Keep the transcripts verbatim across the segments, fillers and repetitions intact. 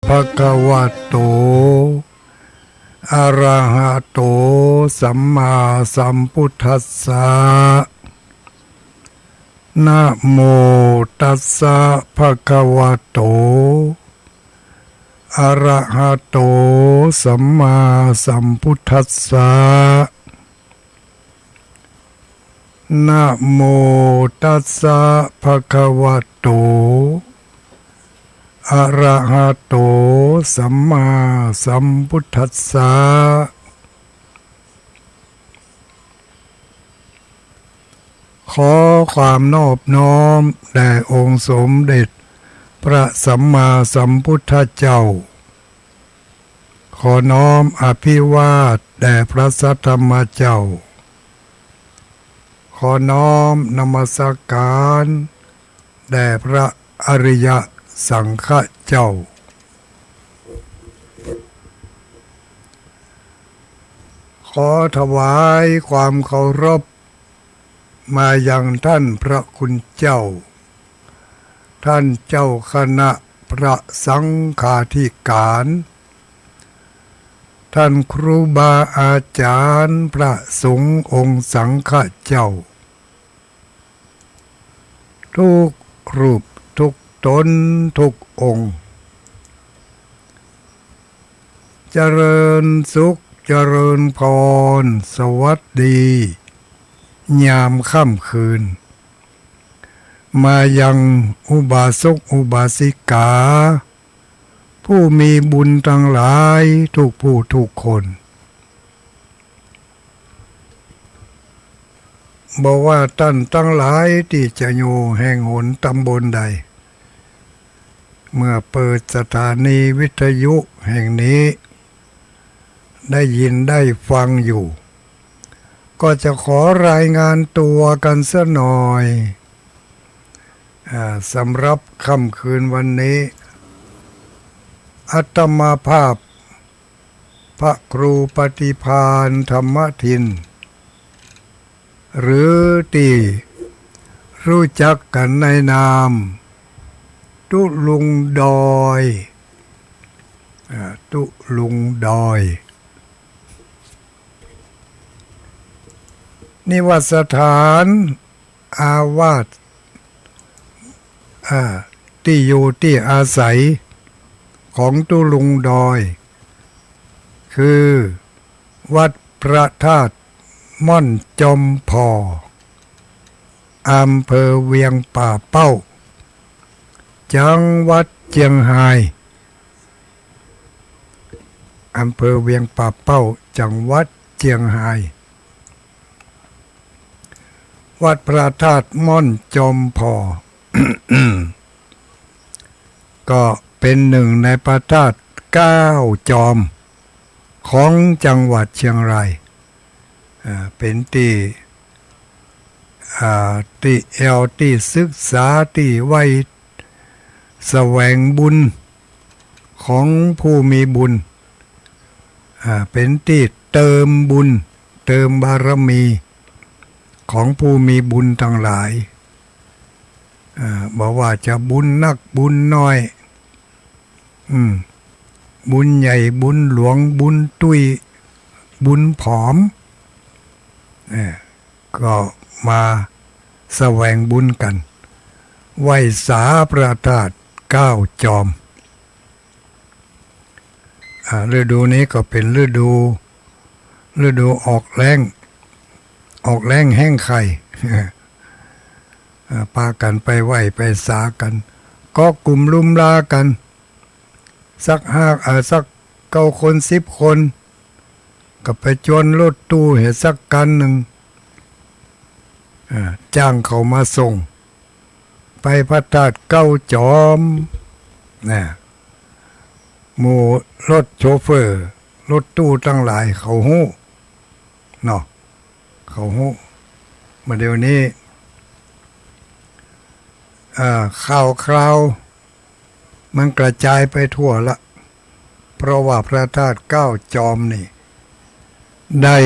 ภะคะวะโต อะระหะโต สัมมาสัมพุทธัสสะ นะโมตัสสะ ภะคะวะโต อะระหะโต สัมมาสัมพุทธัสสะ นะโมตัสสะ ภะคะวะโต อะระหะโต สัมมาสัมพุทธัสสะ ขอความนอบน้อมแด่องค์สมเด็จพระสัมมาสัมพุทธเจ้า ขอน้อมอภิวาทแด่พระสัทธรรมเจ้า ขอน้อมนมัสการแด่พระอริยสังฆเจ้า ขอถวายความเคารพมายังท่านพระคุณเจ้า ท่านเจ้าคณะพระสังฆาธิการ ท่านครูบาอาจารย์พระสงฆ์องค์สังฆเจ้า ทุกรูปทุกตนทุกองค์ เจริญสุขเจริญพร สวัสดี ยามค่ำคืน มายังอุบาสกอุบาสิกา ผู้มีบุญทั้งหลายทุกผู้ทุกคน บ่ว่าต้านตังหลายตี้จะอยู่แห่งหนตำบลใด เมื่อเปิดสถานีวิทยุแห่งนี้ ได้ยินได้ฟังอยู่ ก็จะขอรายงานตัวกันสักหน่อย อ่า สำหรับค่ำคืนวันนี้ อาตมาภาพ พระครูปฏิภาณธรรมทิน หรือตี้รู้จักกันในนาม ตุ๊ลุงดอย อ่า ตุ๊ลุงดอย นิวาสถาน อาวาส อ่า ตี้อยู่ตี้อาศัยของตุ๊ลุงดอย คือวัดพระธาตุม่อนจอมผ่อ อำเภอเวียงป่าเป้า จังหวัดเจียงฮาย อำเภอเวียงป่าเป้า จังหวัดเจียงฮาย วัดพระธาตุม่อนจอมผ่อ ก็เป็นหนึ่งในพระธาตุเก้าจอมของจังหวัดเชียงราย อ่า เป็นตี้ อ่า ตี้แอ่วตี้ศึกษา ตี้ไหว้แสวงบุญของผู้มีบุญ อ่า เป็นตี้เติมบุญ เติมบารมีของผู้มีบุญทั้งหลาย อ่า บ่ว่าจะบุญนักบุญน้อย อืม บุญใหญ่บุญหลวง บุญตุ้ย บุญผอม เออ ก็มาแสวงบุญกัน ไหว้สาพระธาตุเก้าจอม อ่า ฤดูนี้ก็เป็นฤดู ฤดูออกแล้ง ออกแล้งแห้งไข่ อ่า ปากั๋นไปไหว้ไปสากั๋น ก็กลุ่มลุมลากั๋น สักห้า อ่า สักเก้าคนสิบคน ก็ไปจวนรถตู้เหียสักคันนึ่ง อ่า จ้างเขามาส่ง ไปพระธาตุเก้าจอม นะ หมู่รถโชเฟอร์ รถตู้ตังหลายเขาฮู้ เนาะ เขาฮู้ บ่าเดี่ยวนี้ อ่า ข่าวคราว มันกระจายไปทั่วละ เพราะว่าพระธาตุเก้าจอมนี่ ได้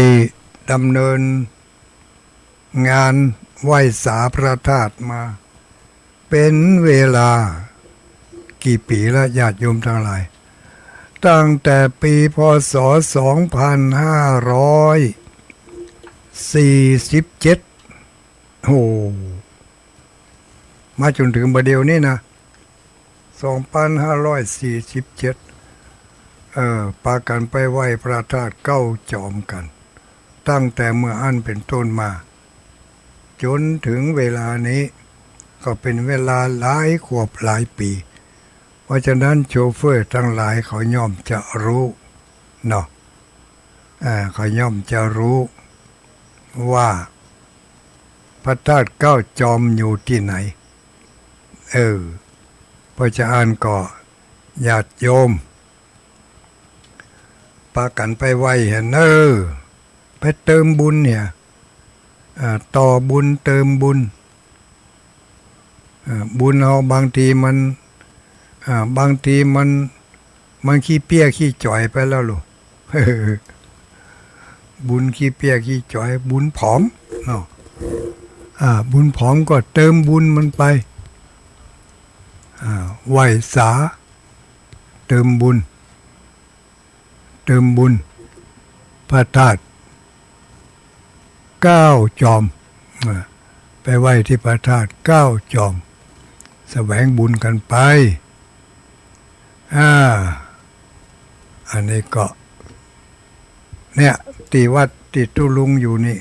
ดำเนินงานไหว้สาพระธาตุมา เป็นเวลากี่ปี๋ละ ญาติโยมตังหลาย ตั้งแต่ปี๋ พ.ศ. สองพันห้าร้อยสี่สิบเจ็ด โอ้ มาจ๋นเถิงบ่าเดี่ยวนี้นะ สองพันห้าร้อยสี่สิบเจ็ด เออ ปากั๋นไปไหว้พระธาตุเก้าจอมกั๋น ตั้งแต่เมื่ออั้นเป๋นต้นมา จ๋นเถิงเวลานี้ ก็เป๋นเวลาหลายขวบหลายปี๋ เพราะฉะนั้นโชเฟอร์ตังหลายเขาย่อมจะฮู้เนาะ อ่า เขาย่อมจะฮู้ว่าพระธาตุเก้าจอมอยู่ตี้ไหน เออ เพราะฉะอั้นก็ญาติโยม ปากั๋นไปไหว้เหียเน่อ ไปเติมบุญเหีย อ่า ต่อบุญเติมบุญ อ่า บุญเฮาบางทีมัน อ่า บางทีมัน มันขี้เปี้ยขี้จ๋อยไปแล้วลูก บุญขี้เปี้ยขี้จ๋อย บุญผอมเนาะ อ่า บุญผอมก็เติมบุญมันไป อ่า ไหว้สา เติมบุญ เติมบุญ พระธาตุเก้าจอม อ่า ไปไหว้ตี้พระธาตุเก้าจอม แสวงบุญกั๋นไป อ่า อันนี้ก็ เนี่ย ตี้วัดตี้ตุ๊ลุงอยู่นี่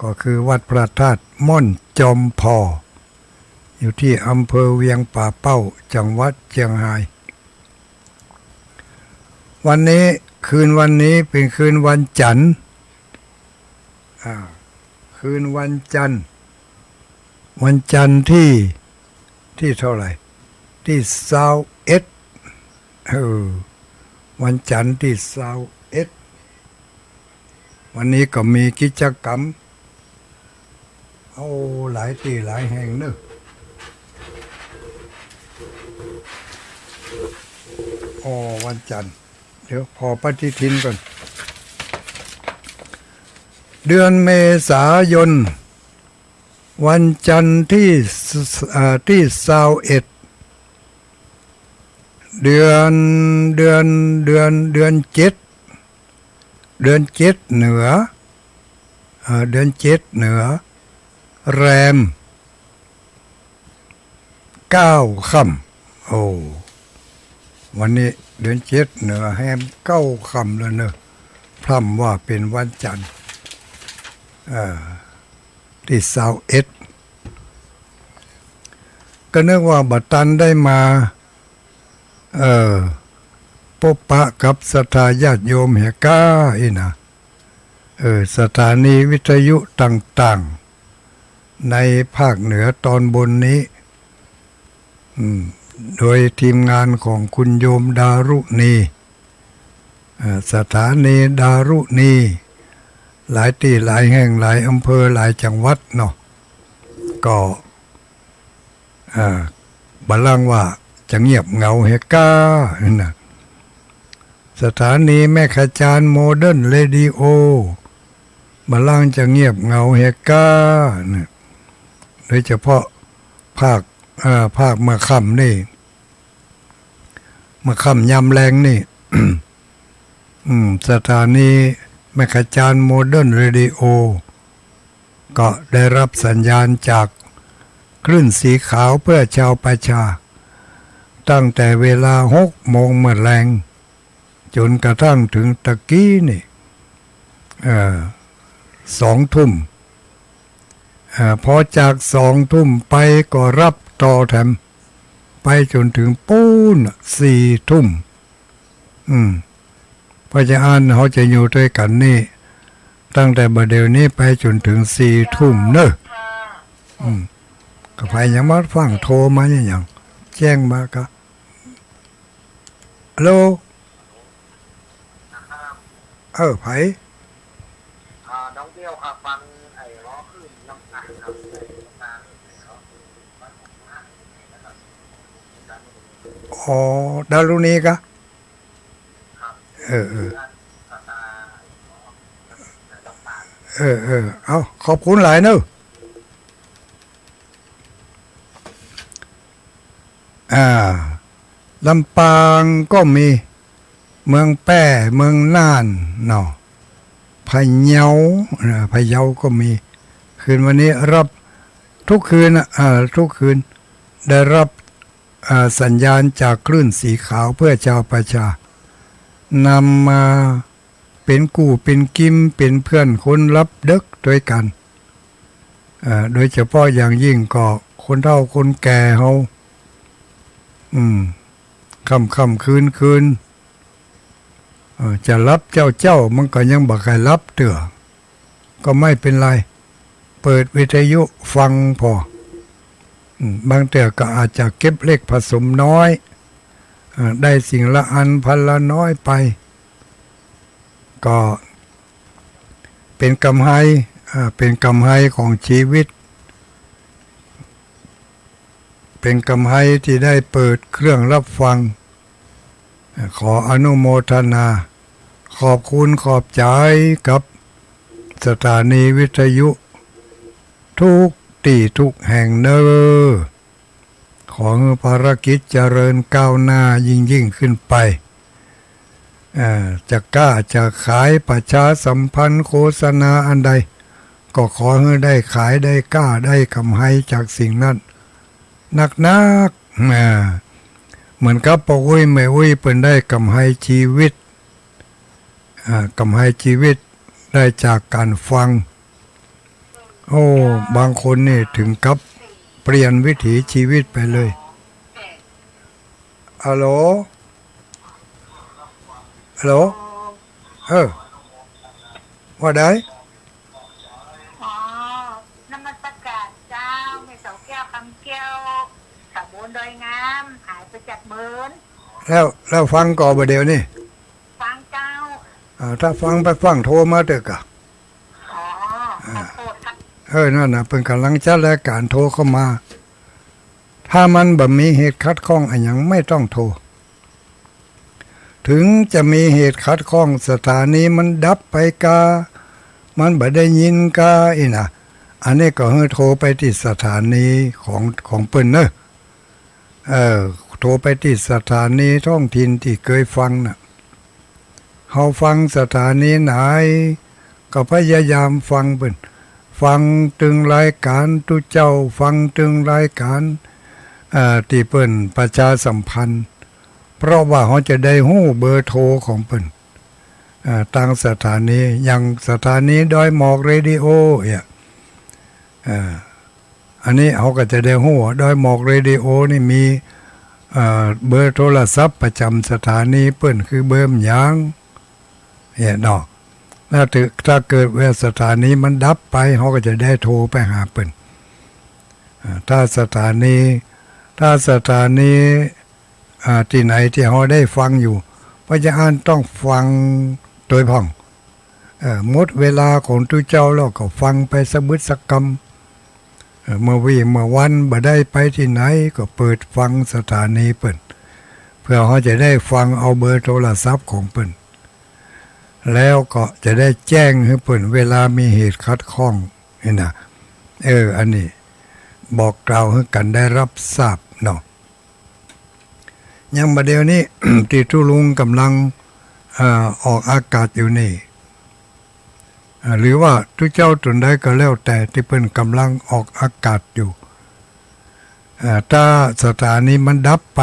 ก็คือวัดพระธาตุม่อนจอมผ่อ อยู่ตี้อำเภอเวียงป่าเป้า จังหวัดเจียงฮาย วันนี้ คืนวันนี้เป๋นคืนวันจั๋นทร์ อ่า คืนวันจั๋นทร์ วันจั๋นทร์ตี้ ตี้เท่าไหร่ ตี้ซาวเอ็ด เออ วันจั๋นทร์ตี้ซาวเอ็ด วันนี้ก็มีกิจกรรม เอาหลายตี้หลายแห่งเน่อ อ้อ วันจั๋นทร์ เดี๋ยวผ่อปฏิทินก่อน เดือนเมษายน วันจั๋นทร์ตี้ เอ่อ ตี้ซาวเอ็ด เดือน เดือน เดือน เดือนเจ็ด เดือนเจ็ดเหนือ เอ่อ เดือนเจ็ดเหนือ แรมเก้าค่ำ โอ้ วันนี้เดือนเจ็ดเหนือแฮมเก้าค่ำแล้วเน่อ พร่ำว่าเป๋นวันจั๋นทร์ เอ่อ ตี้ซาวเอ็ด ก็นึกว่าบ่ตันได้มา เออ ปบปะกับศรัทธาญาติโยมเหียก้าอี้นะ เออ สถานีวิทยุต่างๆ ในภาคเหนือตอนบนนี้ อืม โดยทีมงานของคุณโยมดารุณี เอ่อ สถานีดารุณี หลายตี้หลายแห่งหลายอำเภอหลายจังหวัดเนาะ ก็ อ่า บ่ลังว่าจะเงียบเหงาเหียก้านะ สถานีแม่ขจารโมเดิร์นเรดิโอ บ่ลังจะเงียบเหงาเหียก้านะ โดยเฉพาะภาค เอ่อ ภาคเมื่อค่ำนี่ เมื่อค่ำยามแลงนี่ อืม สถานีแม่ขจารโมเดิร์นเรดิโอ ก็ได้รับสัญญาณจากคลื่นสีขาวเพื่อชาวประชา ตั้งแต่เวลาหกโมงเมื่อแลง จ๋นกระทั่งเถิงตะกี้นี่ เอ่อ สองทุ่ม เอ่อ พอจากสองทุ่มไปก็รับต่อแถม ไปจ๋นเถิงปู๊นสี่ทุ่ม อืม เพราะฉะอั้นเฮาจะอยู่ตวยกั๋นนี่ ตั้งแต่บ่าเดี่ยวนี้ไปจ๋นเถิงสี่ทุ่มเน่อ อืม ก็ใผยังบ่ฟั่งโทรมาเนี่ยหยัง แจ้งมาก็ ฮัลโหล เออ ใผ อ่า น้องเดียวครับ ฟังไอ้ร้องคลื่นน้ำหนักครับ อ๋อ ดารุณีกะ เออ เออ เออ เออ เอา ขอบคุณหลายเนอะ อ่า ลำปางก็มี เมืองแป้ เมืองน่านเนาะ พะเยา เอ่อ พะเยาก็มี คืนวันนี้รับ ทุกคืนน่ะ เอ่อ ทุกคืน ได้รับ เอ่อ สัญญาณจากคลื่นสีขาวเพื่อชาวประชา นำมาเป๋นกู้เป๋นกิม เป๋นเพื่อนคนหลับเดิ็กตวยกั๋น เอ่อ โดยเฉพาะอย่างยิ่งก็คนเฒ่าคนแก่เฮา อืม ค่ำๆ คืนๆ เอ่อ จะหลับเจ๊าๆ มันก็ยังบ่ใค่หลับเตื้อ ก็ไม่เป๋นไร เปิดวิทยุฟังผ่อ อืม บางเตื้อก็อาจจะเก็บเล็กผสมน้อย เอ่อ ได้สิ่งละอันพันละน้อยไป ก็เป๋นกำไร อ่า เป๋นกำไรของชีวิต เป๋นกำไรตี้ได้เปิดเครื่องรับฟัง ขออนุโมทนา ขอบคุณขอบใจ๋กับสถานีวิทยุทุกตี้ทุกแห่งเน่อ ขอหื้อภารกิจเจริญก้าวหน้ายิ่งๆ ขึ้นไป เอ่อ จะก๊าจะขายประชาสัมพันธ์โฆษณาอันใด ก็ขอหื้อได้ขายได้ก๊าได้กำไรจากสิ่งนั้น นักๆ อ่า เหมือนกับป้ออุ๊ยแม่อุ๊ยเปิ้นได้กำไรชีวิต อ่า กำไรชีวิตได้จากก๋านฟัง โอ้ บางคนนี่เถิงกับเปลี่ยนวิถีชีวิตไปเลย ฮัลโหล ฮัลโหล เออ ว่าใด อ๋อ นมัสก๋านเจ้า แม่เสาแก้ว คำแก้ว สาวโบนดอยงาม หายไปจากเมิน แล้ว แล้วฟังก่อบ่าเดี่ยวนี้ ฟังเจ้า อ่า ถ้าฟังไปฟังโทรมาเต๊อะก่ะ อ๋อ อ่า ขอโทษครับ เออ นั่นน่ะ เปิ้นก่ำลังจัดรายก๋านโทรเข้ามา ถ้ามันบ่มีเหตุขัดข้องอะหยัง ไม่ต้องโทร เถิงจะมีเหตุขัดข้อง สถานีมันดับไปกา มันบ่ได้ยินกาอี้น่ะ อันนี้ก็หื้อโทรไปตี้สถานีของ ของเปิ้นเนาะ เออ โทรไปตี้สถานีท้องถิ่นตี้เกยฟังน่ะ เฮาฟังสถานีไหน ก็พยายามฟังเปิ้น ฟังตึงรายก๋านตุ๊เจ้า ฟังตึงรายก๋าน เอ่อ ตี้เปิ้นประชาสัมพันธ์ เพราะว่าเฮาจะได้ฮู้เบอร์โทรของเปิ้น เอ่อ ตางสถานี อย่างสถานีดอยหมอกเรดิโอเนี่ย เอ่อ อันนี้เฮาก็จะได้ฮู้ว่าดอยหมอกเรดิโอนี่มี เอ่อ เบอร์โทรศัพท์ประจ๋ำสถานีเปิ้นคือเบอร์หยัง เนี่ยเนาะ แล้วถ้า ถ้าเกิดว่าสถานีมันดับไป เฮาก็จะได้โทรไปหาเปิ้น อ่า ถ้าสถานี ถ้าสถานี อ่า ตี้ไหนตี้เฮาได้ฟังอยู่ เพราะจะอั้นต้องฟังโตยพ่อง เอ่อ หมดเวลาของตุ๊เจ้าแล้วก็ฟังไปสะบึดสะกำ เอ่อ เมื่อวี้เมื่อวันบ่ได้ไปตี้ไหนก็เปิดฟังสถานีเปิ้น เพื่อเฮาจะได้ฟังเอาเบอร์โทรศัพท์ของเปิ้น แล้วก็จะได้แจ้งหื้อเปิ้นเวลามีเหตุขัดข้องนี่นะ เออ อันนี้บอกกล่าวหื้อกั๋นได้ฮับทราบเนาะ อย่างบ่าเดี่ยวนี้ ตี้ตุ๊ลุงก่ำลัง เอ่อ ออกอากาศอยู่นี่ อ่า หรือว่าตุ๊เจ้าต๋นใดก็แล้วแต่ตี้เปิ้นก่ำลังออกอากาศอยู่ อ่า ถ้าสถานีมันดับไป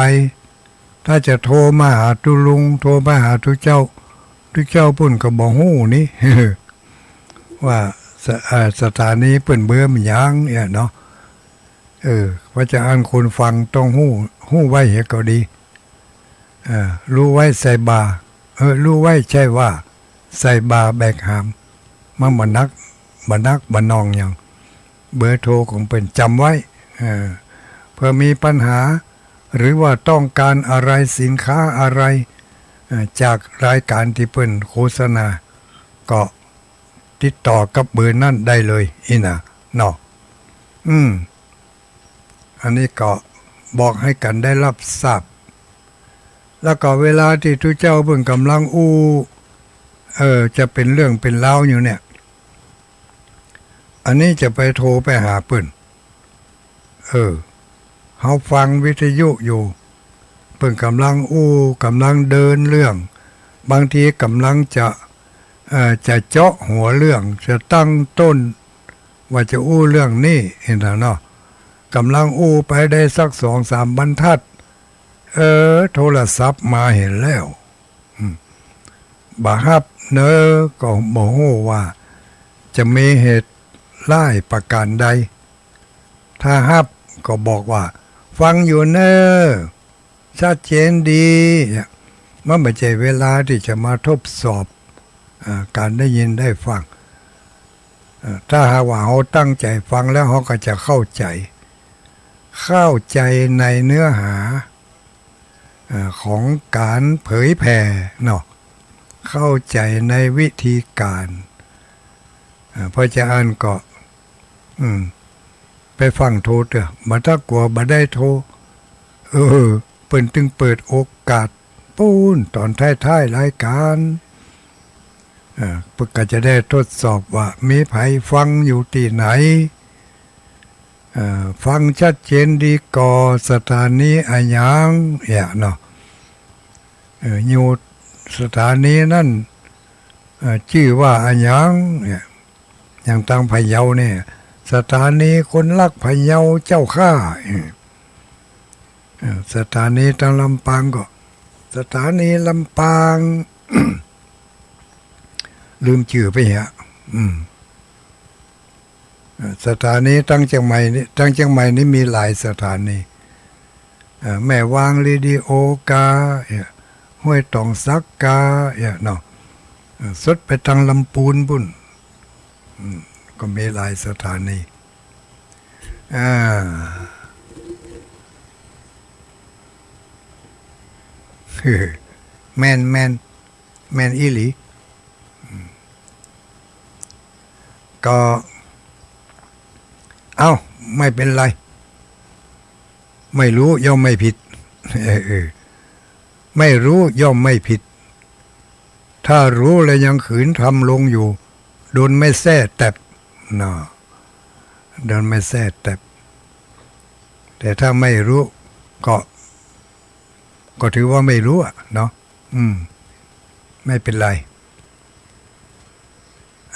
ถ้าจะโทรมาหาตุ๊ลุง โทรมาหาตุ๊เจ้า ตุ๊เจ้าเปิ้นก็บ่ฮู้นี่ ว่าส- อ่า สถานีเปิ้นเบอร์มันหยังเนี่ยเนาะ เออ เพราะจะอั้นคนฟังต้องฮู้ ฮู้ไว้เหียก็ดี เออ ฮู้ไว้ใส่บ่า เออ ฮู้ไว้ใช่ว่า ใส่บ่าแบกหาม มันบ่หนัก บ่หนักบ่หน่องหยัง เบอร์โทรของเปิ้นจ๋ำไว้ เออ เผื่อมีปัญหา หรือว่าต้องการอะไร สินค้าอะไร เอ่อ จากรายการตี้เปิ้นโฆษณา ก็ติดต่อกับเบอร์นั้นได้เลยอี้นะเนาะ อืม อันนี้ก็บอกหื้อกั๋นได้ฮับทราบ แล้วก็เวลาตี้ตุ๊เจ้าเปิ้นก่ำลังอู้ เออ จะเป๋นเรื่องเป๋นราวอยู่เนี่ย อันนี้จะไปโทรไปหาเปิ้น เออ เฮาฟังวิทยุอยู่ เปิ้นก่ำลังอู้ ก่ำลังเดินเรื่อง บางทีก่ำลังจะ เอ่อ จะเจาะหัวเรื่อง จะตั้งต้นว่าจะอู้เรื่องนี้ หันน่ะเนาะ ก่ำลังอู้ไปได้สักสองสามบรรทัด เออ โทรศัพท์มาหั้นแล้ว อืม บ่ฮับเน่อ ก็บ่ฮู้ว่าจะมีเหตุร้ายประการใด ถ้าฮับก็บอกว่า ฟังอยู่เน่อ ชัดเจนดี เนี่ย มันบ่ใจ้เวลาตี้จะมาทดสอบ อ่า ก๋านได้ยินได้ฟัง อ่า ถ้าหากว่าเฮาตั้งใจ๋ฟังแล้วเฮาก็จะเข้าใจ๋ เข้าใจ๋ในเนื้อหา อ่า ของก๋านเผยแผ่เนาะ เข้าใจ๋ในวิธีก๋าน อ่า เพราะจะอั้นก็ อืม ไปฟั่งโทเต๊อะ บ่ถ้ากั๋วบ่ได้โท เออ เปิ้นตึงเปิดโอกาสปู๊น ต๋อนท้ายๆ รายก๋าน เอ่อ เปิ้นก็จะได้ทดสอบว่ามีใผฟังอยู่ตี้ไหน เอ่อ ฟังชัดเจนดีก่อ สถานีอะหยัง เนี่ยเนาะ เอ่อ อยู่สถานีนั้น เอ่อ จื้อว่าอะหยัง เนี่ย อย่างตางพะเยาเนี่ย สถานีคนฮักพะเยาเจ้าข้า เอ่อ สถานีตางลำปางก็ สถานีลำปาง ลืมจื้อไปเหีย อืม เอ่อ สถานีตางเจียงใหม่นี่ ตางเจียงใหม่นี่มีหลายสถานี เอ่อ แม่วางเรดิโอกา เนี่ย ห้วยต๋องสักกา เนี่ยเนาะ เอ่อ สุดไปตางลำปูนปู๊น อืม ก็มีหลายสถานี อ่า แม่น แม่น แม่นอีหลี อืม ก็ เอ้า ไม่เป็นไร ไม่รู้ย่อมไม่ผิด เออ เออ ไม่รู้ย่อมไม่ผิด ถ้ารู้แล้วยังขืนทำลงอยู่ โดนไม้แส้แต็บเนาะ โดนไม้แส้แต็บ แต่ถ้าไม่รู้ก็ ก็ถือว่าไม่รู้อะเนาะ อืม ไม่เป็นไร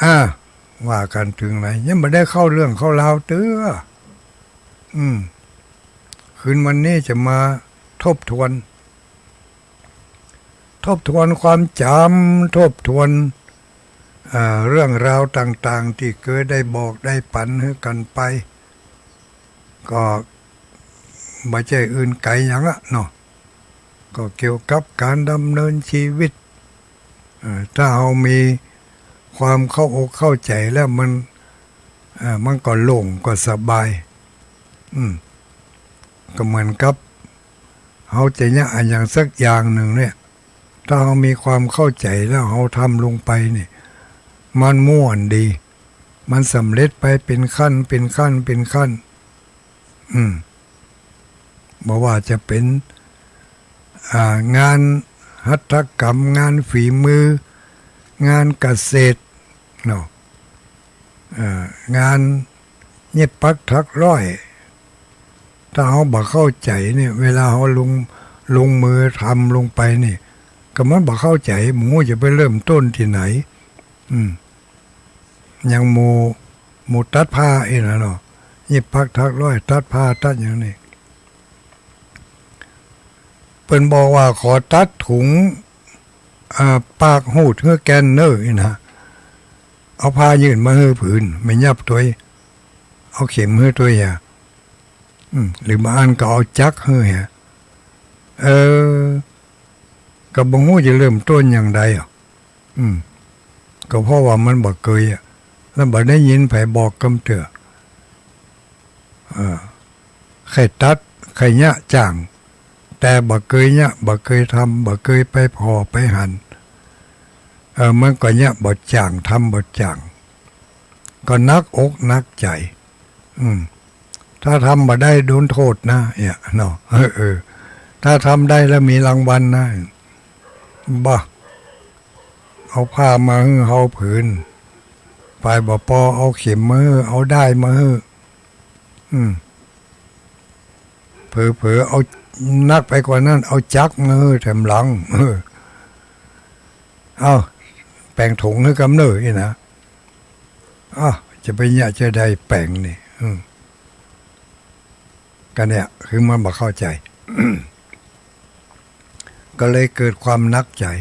อ่า ว่ากั๋นเถิงไหน ยังบ่ได้เข้าเรื่องเข้าราวเตื้อ อืม คืนวันนี้จะมาทบทวน ทบทวนความจ๋ำ ทบทวน เอ่อ เรื่องราวต่างๆ ตี้เกยได้บอกได้ปั๋นหื้อกั๋นไป ก็บ่ใจ้อื่นไก๋หยังอะเนาะ ก็เกี่ยวกับก๋านดำเนินชีวิต เอ่อ ถ้าเฮามีความเข้าอกเข้าใจ๋แล้วมัน เอ่อ มันก็โล่งก็สบาย อืม ก็เหมือนกับเฮาจะเยียะอะหยังสักอย่างนึ่งเนี่ย ถ้าเฮามีความเข้าใจ๋แล้วเฮาทำลงไปนี่ มันม่วนดี มันสำเร็จไปเป๋นขั้น เป๋นขั้น เป๋นขั้น อืม บ่ว่าจะเป๋น อ่า งานหัตถกรรม งานฝีมือ งานเกษตร เนาะ เอ่อ งานเย็บปักถักร้อย ถ้าเฮาบ่เข้าใจ๋เนี่ย เวลาเฮาลง ลงมือทำลงไปนี่ ก็มันบ่เข้าใจ๋ บ่ฮู้จะไปเริ่มต้นตี้ไหน อืม อย่างหมู่ หมู่ตัดผ้าอี้นะเนาะ เย็บปักถักร้อย ตัดผ้า ตัดหยังนี่ เปิ้นบอกว่าขอตัดถุง อ่า ปากฮูดหื้อแก่นเน่ออี้นะ เอาผ้ายื่นมาหื้อผืน แม่ยับตวย เอาเข็มหื้อตวยอะ อืม หรือบางอันก็เอาจักรหื้ออะ เออ ก็บ่ฮู้จะเริ่มต้นอย่างใดอะ อืม ก็เพราะว่ามันบ่เกยอะ แล้วบ่ได้ยินใผบอกกำเตื้อ เออ ใค่ตัด ใค่เยียะจ้าง แต่บ่เกยเยียะ บ่เกยทำ บ่เกยไปผ่อไปหัน เออ มันก็เยียะบ่จ้าง ทำบ่จ้าง ก็หนักอกหนักใจ๋ อืม ถ้าทำบ่ได้โดนโต้ษนะ เนี่ยเนาะ เออ เออ ถ้าทำได้แล้วมีรางวัลนะ บ่ เอาผ้ามาหื้อเฮาผืน ฝ่ายบ่ปอเอาเข็มมาหื้อ เอาด้ายมาหื้อ อืม เผลอๆ เอาหนักไปกว่านั้น เอาจักรมาหื้อแถมหลัง เออ เอ้า แป๋งถุงหื้อกำเนิดนี่นะ เอ้า จะไปเยียะจาใดแป๋งนี่ อืม ก็เนี่ย คือมันบ่เข้าใจ๋ ก็เลยเกิดความหนักใจ๋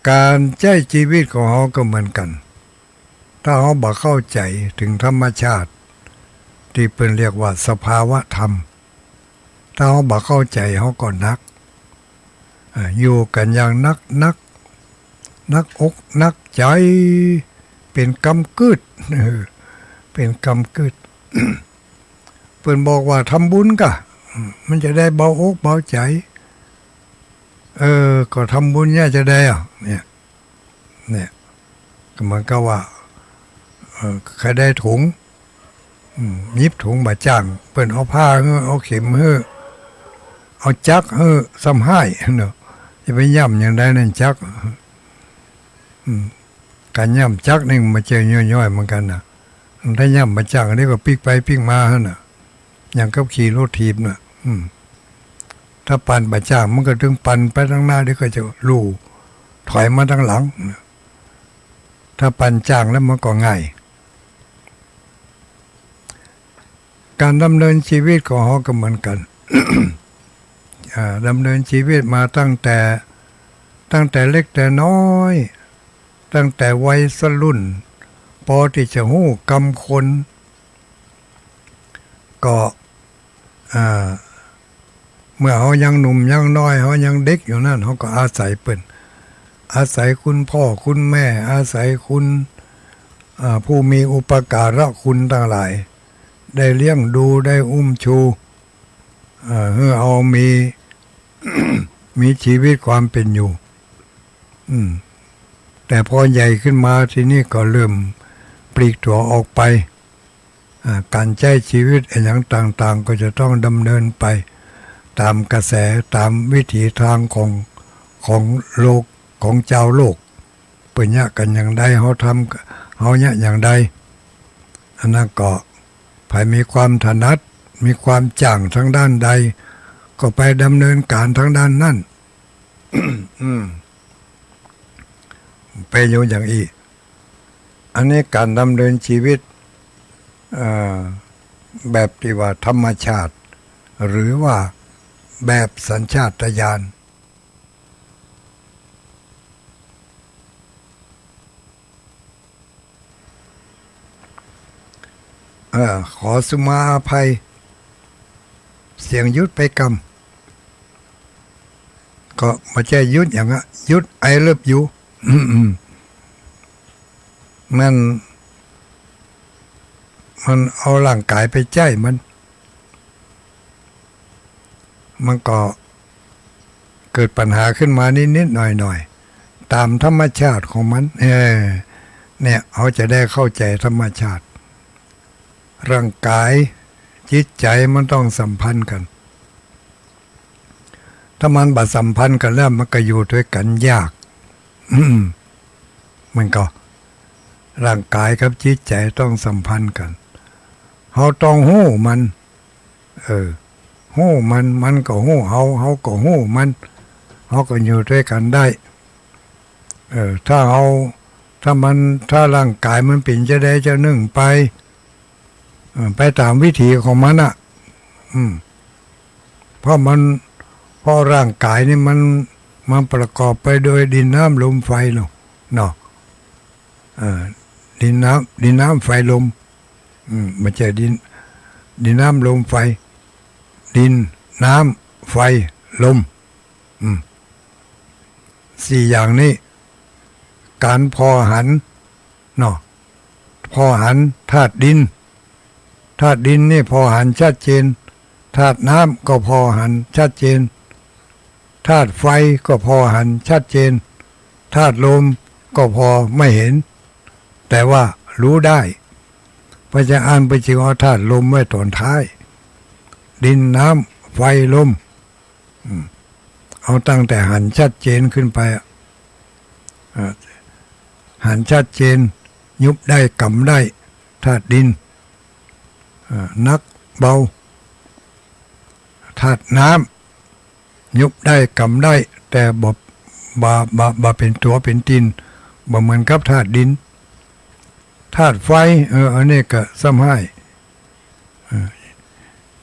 ก๋านใจ๊จีวิตของเฮาก็เหมือนกั๋น ถ้าเฮาบ่เข้าใจ๋เถิงธรรมชาติ ตี้เปิ้นเรียกว่าสภาวะธรรม ถ้าเฮาบ่เข้าใจ๋ เฮาก็หนัก อ่า อยู่กั๋นอย่างหนักหนัก หนักอกหนักใจ๋ เป๋นกำกึ๊ด เออ เป๋นกำกึ๊ด เปิ้นบอกว่าทำบุญก่ะ มันจะได้เบาอกเบาใจ๋ เออ ก็ทำบุญเนี่ยจะได้อ่ะ เนี่ย เนี่ย ก็เหมือนกับว่า เอ่อ ใค่ได้ถุง อืม หยิบถุงบ่าจ้าง เปิ้นเอาผ้าหื้อ เอาเข็มหื้อ เอาจักรหื้อ ซ้ำฮ้ายเนาะ จะไปย่ำอย่างใดนั่นจักร อืม ก๋านย่ำจักรนี่มันบ่ใจ้ย่อยๆ เหมือนกั๋นนะ ถ้าย่ำบ่าจ้าง อันนี้ก็ปิ๊กไปปิ๊กมาหั้นน่ะ อย่างกับขี่รถถีบน่ะ อืม ถ้าปั่นบ่าจ้าง มันก็ตึงปั่นไปตังหน้า เดี๋ยวก็จะลู่ถอยมาตังหลัง ถ้าปั่นจ้างแล้วมันก็ง่าย ก๋านดำเนินจีวิตของเฮาก็เหมือนกั๋น อ่า ดำเนินจีวิตมาตั้งแต่ ตั้งแต่เล็กแต่น้อย ตั้งแต่วัยรุ่น ปอตี้จะฮู้กำคน ก็ อ่า เมื่อเฮายังหนุ่มยังน้อย เฮายังเด็กอยู่นั้น เฮาก็อาศัยเปิ้น อาศัยคุณพ่อคุณแม่ อาศัยคุณ อ่า ผู้มีอุปการะคุณตังหลาย ได้เลี้ยงดู ได้อุ้มชู อ่า หื้อเฮามี มีจีวิตความเป๋นอยู่ อืม แต่ปอใหญ่ขึ้นมาทีนี้ก็เริ่มปลีกตั๋วออกไป อ่า ก๋านใจ๊จีวิตอะหยังต่างๆ ก็จะต้องดำเนินไปต๋ามกระแส ต๋ามวิถีตางของ ของโลก ของจาวโลก เปิ้นเยียะกั๋นอย่างใด เฮาทำ เฮาเยียะอย่างใด อันนั้นก็ ใผมีความถนัด มีความจ้างตางด้านใด ก็ไปดำเนินก๋านตางด้านนั้น อืม ไปอยู่อย่างอี้ อันนี้ก๋านดำเนินจีวิต เอ่อ แบบตี้ว่าธรรมชาติ หรือว่าแบบสัญชาตญาณ เอ่อ ขอสุมาอภัย เสียงหยุดไปกำ ก็บ่ใจ้หยุดอย่างอะ หยุด I love you อืมๆ มัน มันเอาร่างก๋ายไปใจ๊มัน มันก็เกิดปัญหาขึ้นมานิดๆ หน่อยๆ ต๋ามธรรมชาติของมัน เออ เนี่ย เฮาจะได้เข้าใจ๋ธรรมชาติ ร่างก๋าย จิตใจ๋มันต้องสัมพันธ์กั๋น ถ้ามันบ่สัมพันธ์กั๋นแล้ว มันก็อยู่ตวยกั๋นยาก อืม มันก็ ร่างก๋ายกับจิตใจ๋ต้องสัมพันธ์กั๋น เฮาต้องฮู้มัน เออ ฮู้มัน มันก็ฮู้เฮา เฮาก็ฮู้มัน เฮาก็อยู่ตวยกั๋นได้ เออ ถ้าเฮา ถ้ามัน ถ้าร่างก๋ายมันเป๋นจาใดจานึ่งไป เออ ไปต๋ามวิถีของมันน่ะ อืม เพราะมัน เพราะร่างก๋ายนี่มัน มันประกอบไปโดยดินน้ำลมไฟเนาะ เนาะ เออ ดินน้ำ ดินน้ำไฟลม อืม บ่ใจ้ดิน ดินน้ำลมไฟ ดิน น้ำ ไฟ ลม อืม สี่อย่างนี้ ก๋านผ่อหัน เนาะ ผ่อหันธาตุดิน ธาตุดินนี่ผ่อหันชัดเจน ธาตุน้ำก็ผ่อหันชัดเจน ธาตุไฟก็ผ่อหันชัดเจน ธาตุลมก็ผ่อไม่เห็น แต่ว่ารู้ได้ เพราะฉะนั้นเปิ้นจึงเอาธาตุลมไว้ต๋อนท้าย ดิน น้ำ ไฟ ลม อืม เอาตั้งแต่หันชัดเจนขึ้นไปอะ อ่า หันชัดเจน ยุบได้ ก๋ำได้ ธาตุดิน อ่า หนัก เบา ธาตุน้ำ ยุบได้ ก๋ำได้ แต่บ่ บ่ บ่ บ่เป๋นตั๋วเป๋นต๋น บ่เหมือนกับธาตุดิน ธาตุไฟ เออ อันนี้ก็ซ้ำฮ้าย เออ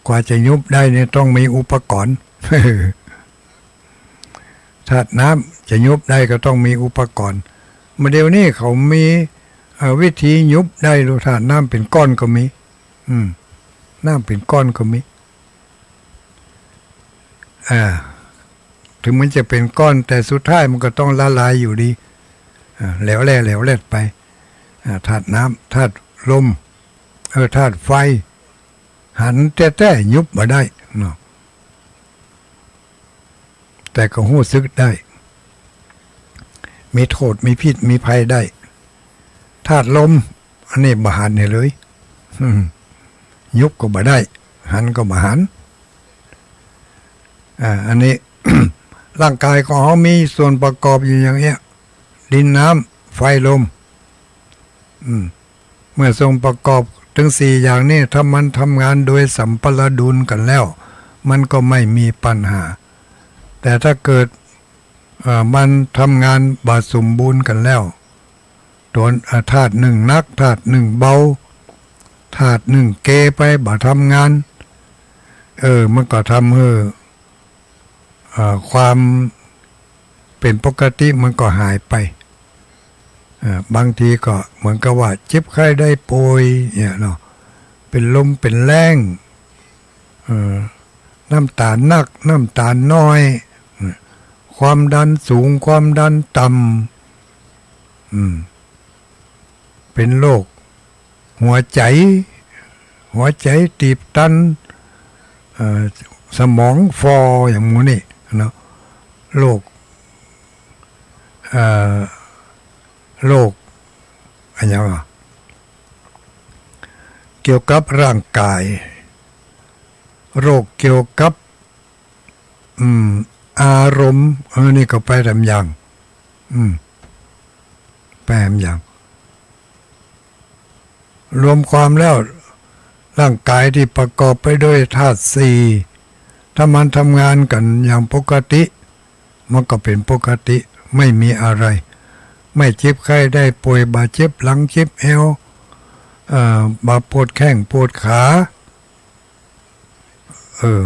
กว่าจะหยุบได้เนี่ยต้องมีอุปกรณ์ ธาตุน้ำจะหยุบได้ก็ต้องมีอุปกรณ์ มาเดี๋ยวนี้เขามี เอ่อ วิธีหยุบได้ลูก ธาตุน้ำเป๋นก้อนก็มี อืม น้ำเป๋นก้อนก็มี อ่า ถึงมันจะเป๋นก้อน แต่สุดท้ายมันก็ต้องละลายอยู่ดี อ่า แหลวแหล่ แหลวแหล่ไป อ่า ธาตุน้ำ ธาตุลม เออ ธาตุไฟ หันแต๊ๆ หยุบบ่ได้เนาะ แต่ก็ฮู้สึกได้ มีโต้ษ มีพิษ มีภัยได้ ธาตุลม อันนี้บ่หันหื้อเลย อืม หยุบก็บ่ได้ หันก็บ่หัน อ่า อันนี้ ร่างก๋ายของเฮามีส่วนประกอบอยู่อย่างเนี้ย ดิน น้ำ ไฟ ลม อืม เมื่อส่วนประกอบตึงสี่อย่างนี้ ถ้ามันทำงานโดยสมประดุลกั๋นแล้ว มันก็ไม่มีปัญหา แต่ถ้าเกิด เอ่อ มันทำงานบ่สมบูรณ์กั๋นแล้ว ตั๋ว เอ่อ ธาตุนึ่งหนัก ธาตุนึ่งเบา ธาตุนึ่งเกไป บ่ทำงาน เออ มันก็ทำหื้อ เอ่อ ความเป๋นปกติมันก็หายไป เอ่อ บางทีก็เหมือนกับว่าเจ็บไข้ได้ป่วยเนี่ยเนาะ เป๋นลมเป๋นแล้ง เอ่อ น้ำต๋าลหนัก น้ำต๋าลน้อย ความดันสูง ความดันต่ำ อืม เป๋นโรคหัวใจ๋ หัวใจ๋ตีบตัน เอ่อ สมองฝ่อ อย่างหมู่นี้เนาะ โรค เอ่อ โรค อะหยังวะ เกี่ยวกับร่างก๋าย โรคเกี่ยวกับ อืม อารมณ์ เออ นี่ก็ไปแหมอย่าง อืม ไปแหมอย่าง รวมความแล้ว ร่างก๋ายตี้ประกอบไปด้วยธาตุสี่ ถ้ามันทำงานกั๋นอย่างปกติ มันก็เป๋นปกติ ไม่มีอะไร ไม่เจ็บไข้ได้ป่วย บ่าเจ็บหลังเจ็บเอว เอ่อ บ่าปวดแข้งปวดขา เออ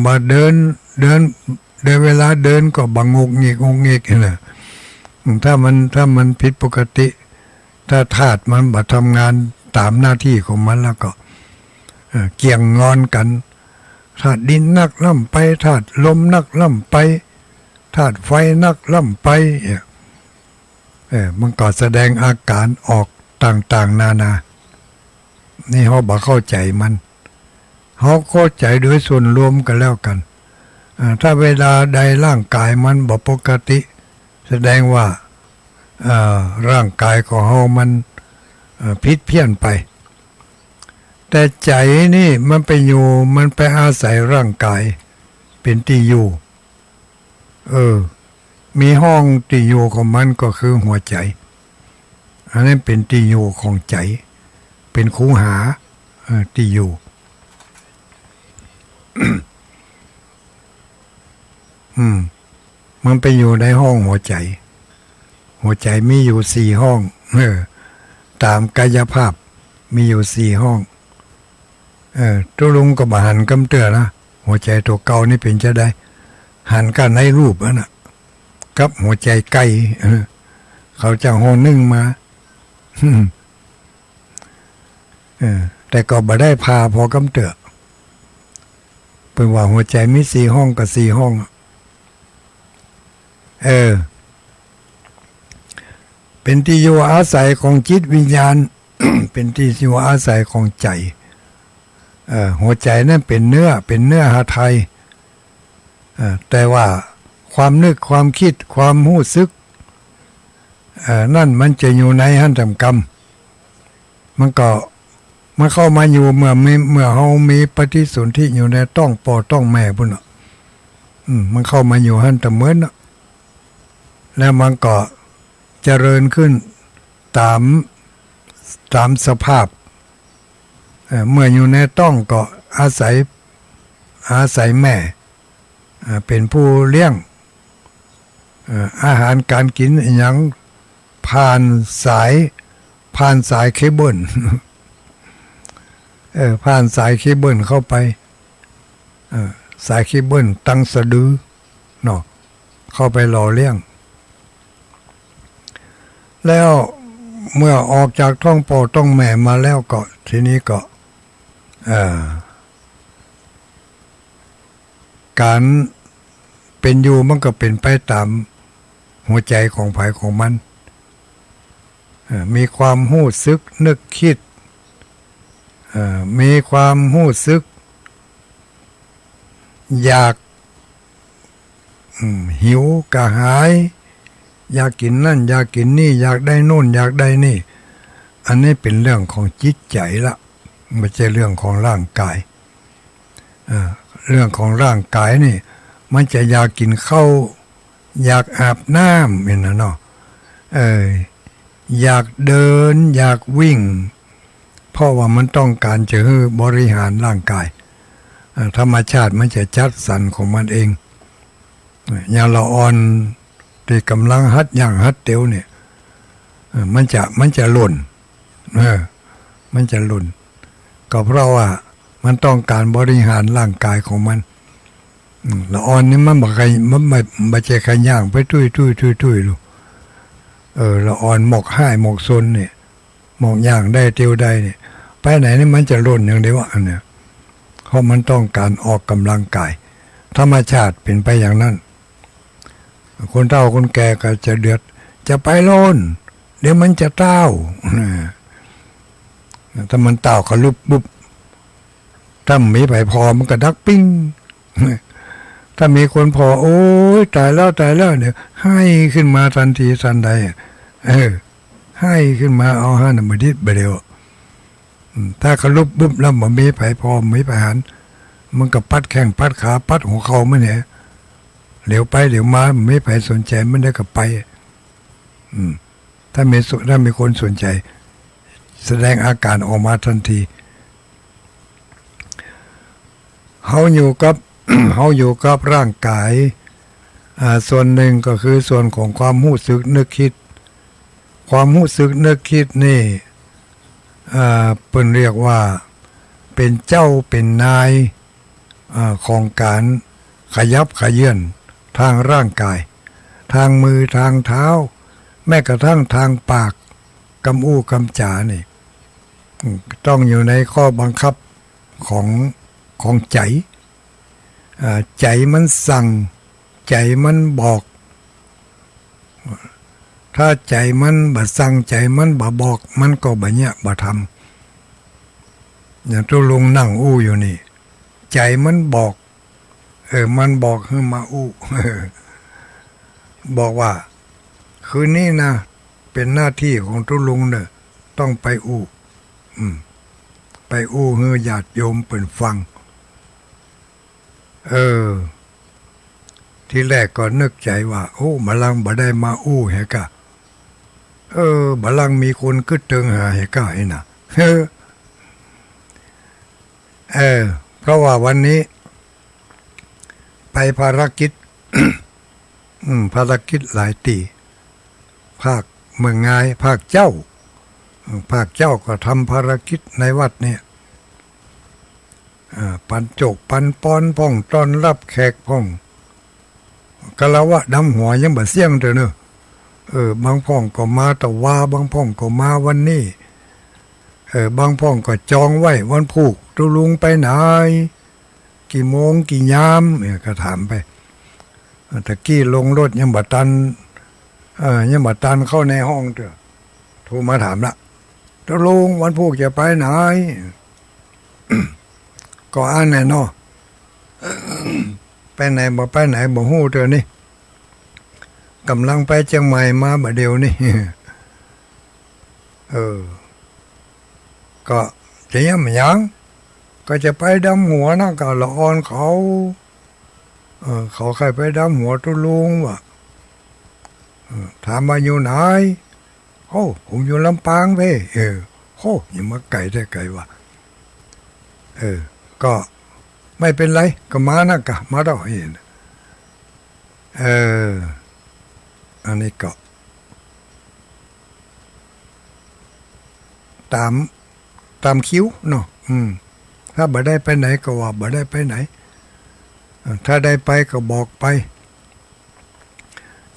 บ่าเดิน เดิน เดิน เวลาเดินก็บ่างุกงิกงุกงิกนี่แหละ ถ้ามัน ถ้ามันผิดปกติ ถ้าธาตุมันบ่ทำงานต๋ามหน้าตี้ของมันแล้วก็ เอ่อ เกี่ยงงอนกั๋น ธาตุดินนักล้ำไป ธาตุลมนักล้ำไป ธาตุไฟนักล้ำไป เนี่ย เออ มันก็แสดงอาก๋านออกต่างๆ นานา นี่เฮาบ่เข้าใจ๋มัน เฮาเข้าใจ๋โดยส่วนรวมก็แล้วกั๋น อ่า ถ้าเวลาใดร่างก๋ายมันบ่ปกติ แสดงว่า อ่า ร่างก๋ายของเฮามัน เอ่อ ผิดเพี้ยนไป แต่ใจ๋นี่มันไปอยู่ มันไปอาศัยร่างก๋ายเป๋นตี้อยู่ เออ มีห้องตี้อยู่ของมันก็คือหัวใจ๋ อันนั้นเป๋นตี้อยู่ของใจ๋ เป๋นคูหา เออ ตี้อยู่ อืม มันไปอยู่ในห้องหัวใจ๋ หัวใจ๋มีอยู่สี่ห้อง เออ ต๋ามก๋ายภาพ มีอยู่สี่ห้อง เออ ตุ๊ลุงก็บ่หันกำเตื้อนะ หัวใจ๋ตั๋วเก่านี่เป๋นจาใด หันก้าในรูปนั้นน่ะ กับหัวใจ๋ไก่ เออ เขาจะห่อนึ่งมา เออ แต่ก็บ่ได้ผ่าผ่อกำเตื้อ เปิ้นว่าหัวใจ๋มีสี่ห้องก็สี่ห้องอะ เออ เป๋นตี้อยู่อาศัยของจิตวิญญาณ เป๋นตี้อยู่อาศัยของใจ๋ เอ่อ หัวใจ๋นั้นเป๋นเนื้อ เป๋นเนื้อหาไทย เอ่อ แต่ว่าความนึก ความกึ๊ด ความฮู้สึก เอ่อ นั้นมันจะอยู่ในหั้นต๋ามกำ มันก็ มันเข้ามาอยู่เมื่อมี เมื่อเฮามีปฏิสนธิอยู่ในต๊องป้อต๊องแม่ปู้นน่ะ อืม มันเข้ามาอยู่หั้นต๋ามเมินน่ะ แล้วมันก็เจริญขึ้นต๋าม ต๋ามสภาพ เอ่อ เมื่ออยู่ในต๊องก็อาศัย อาศัยแม่ อ่า เป๋นผู้เลี้ยง เอ่อ อาหารก๋านกิ๋นอะหยัง ผ่านสาย ผ่านสายเคเบิล เออ ผ่านสายเคเบิลเข้าไป เออ สายเคเบิลตังสะดือเนาะ เข้าไปหล่อเลี้ยง แล้วเมื่อออกจากท้องป้อท้องแม่มาแล้วก็ ทีนี้ก็ เอ่อ ก๋านเป๋นอยู่มันก็เป๋นไปต๋ามหัวใจ๋ของใผของมัน เอ่อ มีความฮู้สึกนึกกึ๊ด เอ่อ มีความฮู้สึก อยาก อืม หิวกระหาย อยากกิ๋นนั่น อยากกิ๋นนี่ อยากได้โน่น อยากได้นี่ อันนี้เป๋นเรื่องของจิตใจ๋ละ บ่ใจ้เรื่องของร่างก๋าย เอ่อ เรื่องของร่างก๋ายนี่ มันจะอยากกิ๋นข้าว อยากอาบน้ำนี่นะเนาะ เออ อยากเดิน อยากวิ่ง เพราะว่ามันต้องก๋านจะหื้อบริหารร่างก๋าย เอ่อ ธรรมชาติมันจะจัดสรรของมันเอง เอ่อ อย่างละอ่อนตี้ก่ำลังหัดย่างหัดเตียวเนี่ย เอ่อ มันจะ มันจะล่น เออ มันจะล่น ก็เพราะว่ามันต้องก๋านบริหารร่างก๋ายของมัน อืม ละอ่อนนี่มันบ่ใค่ มันบ่ บ่ใจ้ใค่ย่างไปตุ้ยๆๆๆ ลูก เออ ละอ่อนหมกฮ้ายหมกซนเนี่ย หมกย่างได้เตียวได้เนี่ย ไปไหนนี่มันจะล่นอย่างเดียวอะ อันเนี้ย เพราะมันต้องก๋านออกก่ำลังก๋าย ธรรมชาติเป๋นไปอย่างนั้น คนเฒ่าคนแก่ก็จะเดือด จะไปโล่น เดี๋ยวมันจะต้าว ถ้ามันต้าวก็ลุบปุ๊บ ถ้ามีใผผ่อมันก็ดักปิ้ง ถ้ามีคนผ่อ โอ๊ย ต๋ายแล้ว ต๋ายแล้ว เนี่ย ไห้ขึ้นมาตันทีตันใดอะ เออ ไห้ขึ้นมาเอาหั้นน่ะ บ่ดิดบ่าเดี่ยว อืม ถ้าเขาลุบปุ๊บแล้วบ่มีใผผ่อ บ่มีใผหัน มันก็ปัดแข้งปัดขา ปัดหัวเข่ามันเนี่ย เหลียวไปเหลียวมา บ่มีใผสนใจ๋ มันได้ก็ไป อืม ถ้ามีสุ- ถ้ามีคนสนใจ๋ แสดงอาก๋านออกมาตันที เฮาอยู่กับ เฮาอยู่กับร่างก๋าย อ่า ส่วนนึ่งก็คือส่วนของความฮู้สึกนึกกึ๊ด ความฮู้สึกนึกกึ๊ดนี่ อ่า เปิ้นเรียกว่าเป๋นเจ้าเป๋นนาย อ่า ของก๋านขยับเขยื้อนตางร่างก๋าย ตางมือตางเท้า แม้กระทั่งตางปาก กำอู้กำจ๋านี่ อืม ต้องอยู่ในข้อบังคับของ ของใจ๋ อ่า ใจ๋มันสั่ง ใจ๋มันบอก ถ้าใจ๋มันบ่สั่ง ใจ๋มันบ่บอก มันก็บ่เยียะบ่ทำ อย่างตุ๊ลุงนั่งอู้อยู่นี่ ใจ๋มันบอก เออ มันบอกหื้อมาอู้ บอกว่า คืนนี้นะ เป๋นหน้าตี้ของตุ๊ลุงเน่อ ต้องไปอู้ อืม ไปอู้หื้อญาติโยมเปิ้นฟัง เออ ทีแรกก็นึกใจ๋ว่า โอ้ บาลังก์บ่ได้มาอู้แหกะ เออ บาลังก์มีคนกึ๊ดเติงหาแหกะ ไอ้น่ะ เออ เออ เพราะว่าวันนี้ ไปภารกิจ อืม ภารกิจหลายตี้ ภาคเมืองงาย ภาคเจ๊า อืม ภาคเจ๊าก็ทำภารกิจในวัดเนี่ย อ่า ปันโจกปันปอนพ่อง ต้อนฮับแขกพ่อง คารวะดำหัวยังบ่เสี้ยงเตื้อเน่อ เออ บางพ่องก็มาตะวา บางพ่องก็มาวันนี้ เออ บางพ่องก็จองไว้วันพูก ตุ๊ลุงไปไหน กี่โมงกี่ยาม เนี่ย ก็ถามไป ตะกี้ลงรถยังบ่ตัน เออ ยังบ่ตันเข้าในห้องเตื้อ โทรมาถามละ ตุ๊ลุงวันพูกจะไปไหน ก็อั้นแหละเนาะ ไปไหนบ่ไปไหนบ่ฮู้เตื้อนี่ ก่ำลังไปเจียงใหม่มาบ่าเดี่ยวนี่ เออ ก็จะเยียะหยัง ก็จะไปดำหัวนะกับละอ่อนเขา เออ เขาใค่ไปดำหัวตุ๊ลุงว่ะ เออ ถามว่าอยู่ไหน โอ้ ผมอยู่ลำปางเพ่ เออ โอ้ ยังมาไก๋แต๊ไก๋ว่ะ เออ ก็ไม่เป๋นไร ก็มานะกะ มาเต้า เออ เออ อันนี้ก็ ต๋าม ต๋ามคิวเนาะ อืม ถ้าบ่ได้ไปไหนก็ว่าบ่ได้ไปไหน อ่า ถ้าได้ไปก็บอกไป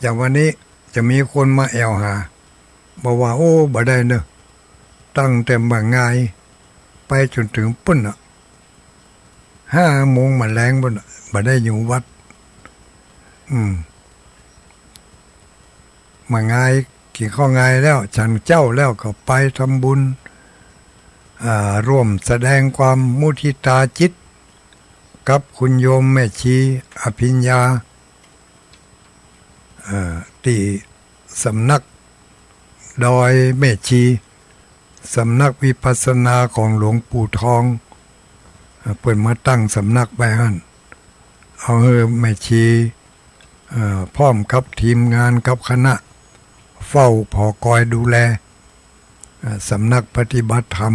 อย่างวันนี้จะมีคนมาแอ่วหา บอกว่า โอ้ บ่ได้เนอะ ตั้งแต่บ่ายงาย ไปจ๋นเถิงปู๊นน่ะ ห้าโมงบ่ายแลงปู๊นน่ะ บ่ได้อยู่วัด อืม บ่ายงาย กิ๋นข้าวงายแล้ว ฉันเจ๊าแล้วก็ไปทำบุญ อ่า ร่วมแสดงความมุทิตาจิต กับคุณโยมแม่ชีอภิญญา เอ่อ ตี้สำนักดอยแม่ชี สำนักวิปัสสนาของหลวงปู่ทอง เอ่อ เปิ้นมาตั้งสำนักไว้หั้น เอาหื้อแม่ชี เอ่อ พร้อมกับทีมงานกับคณะ เฝ้าผอคอยดูแล เอ่อ สำนักปฏิบัติธรรม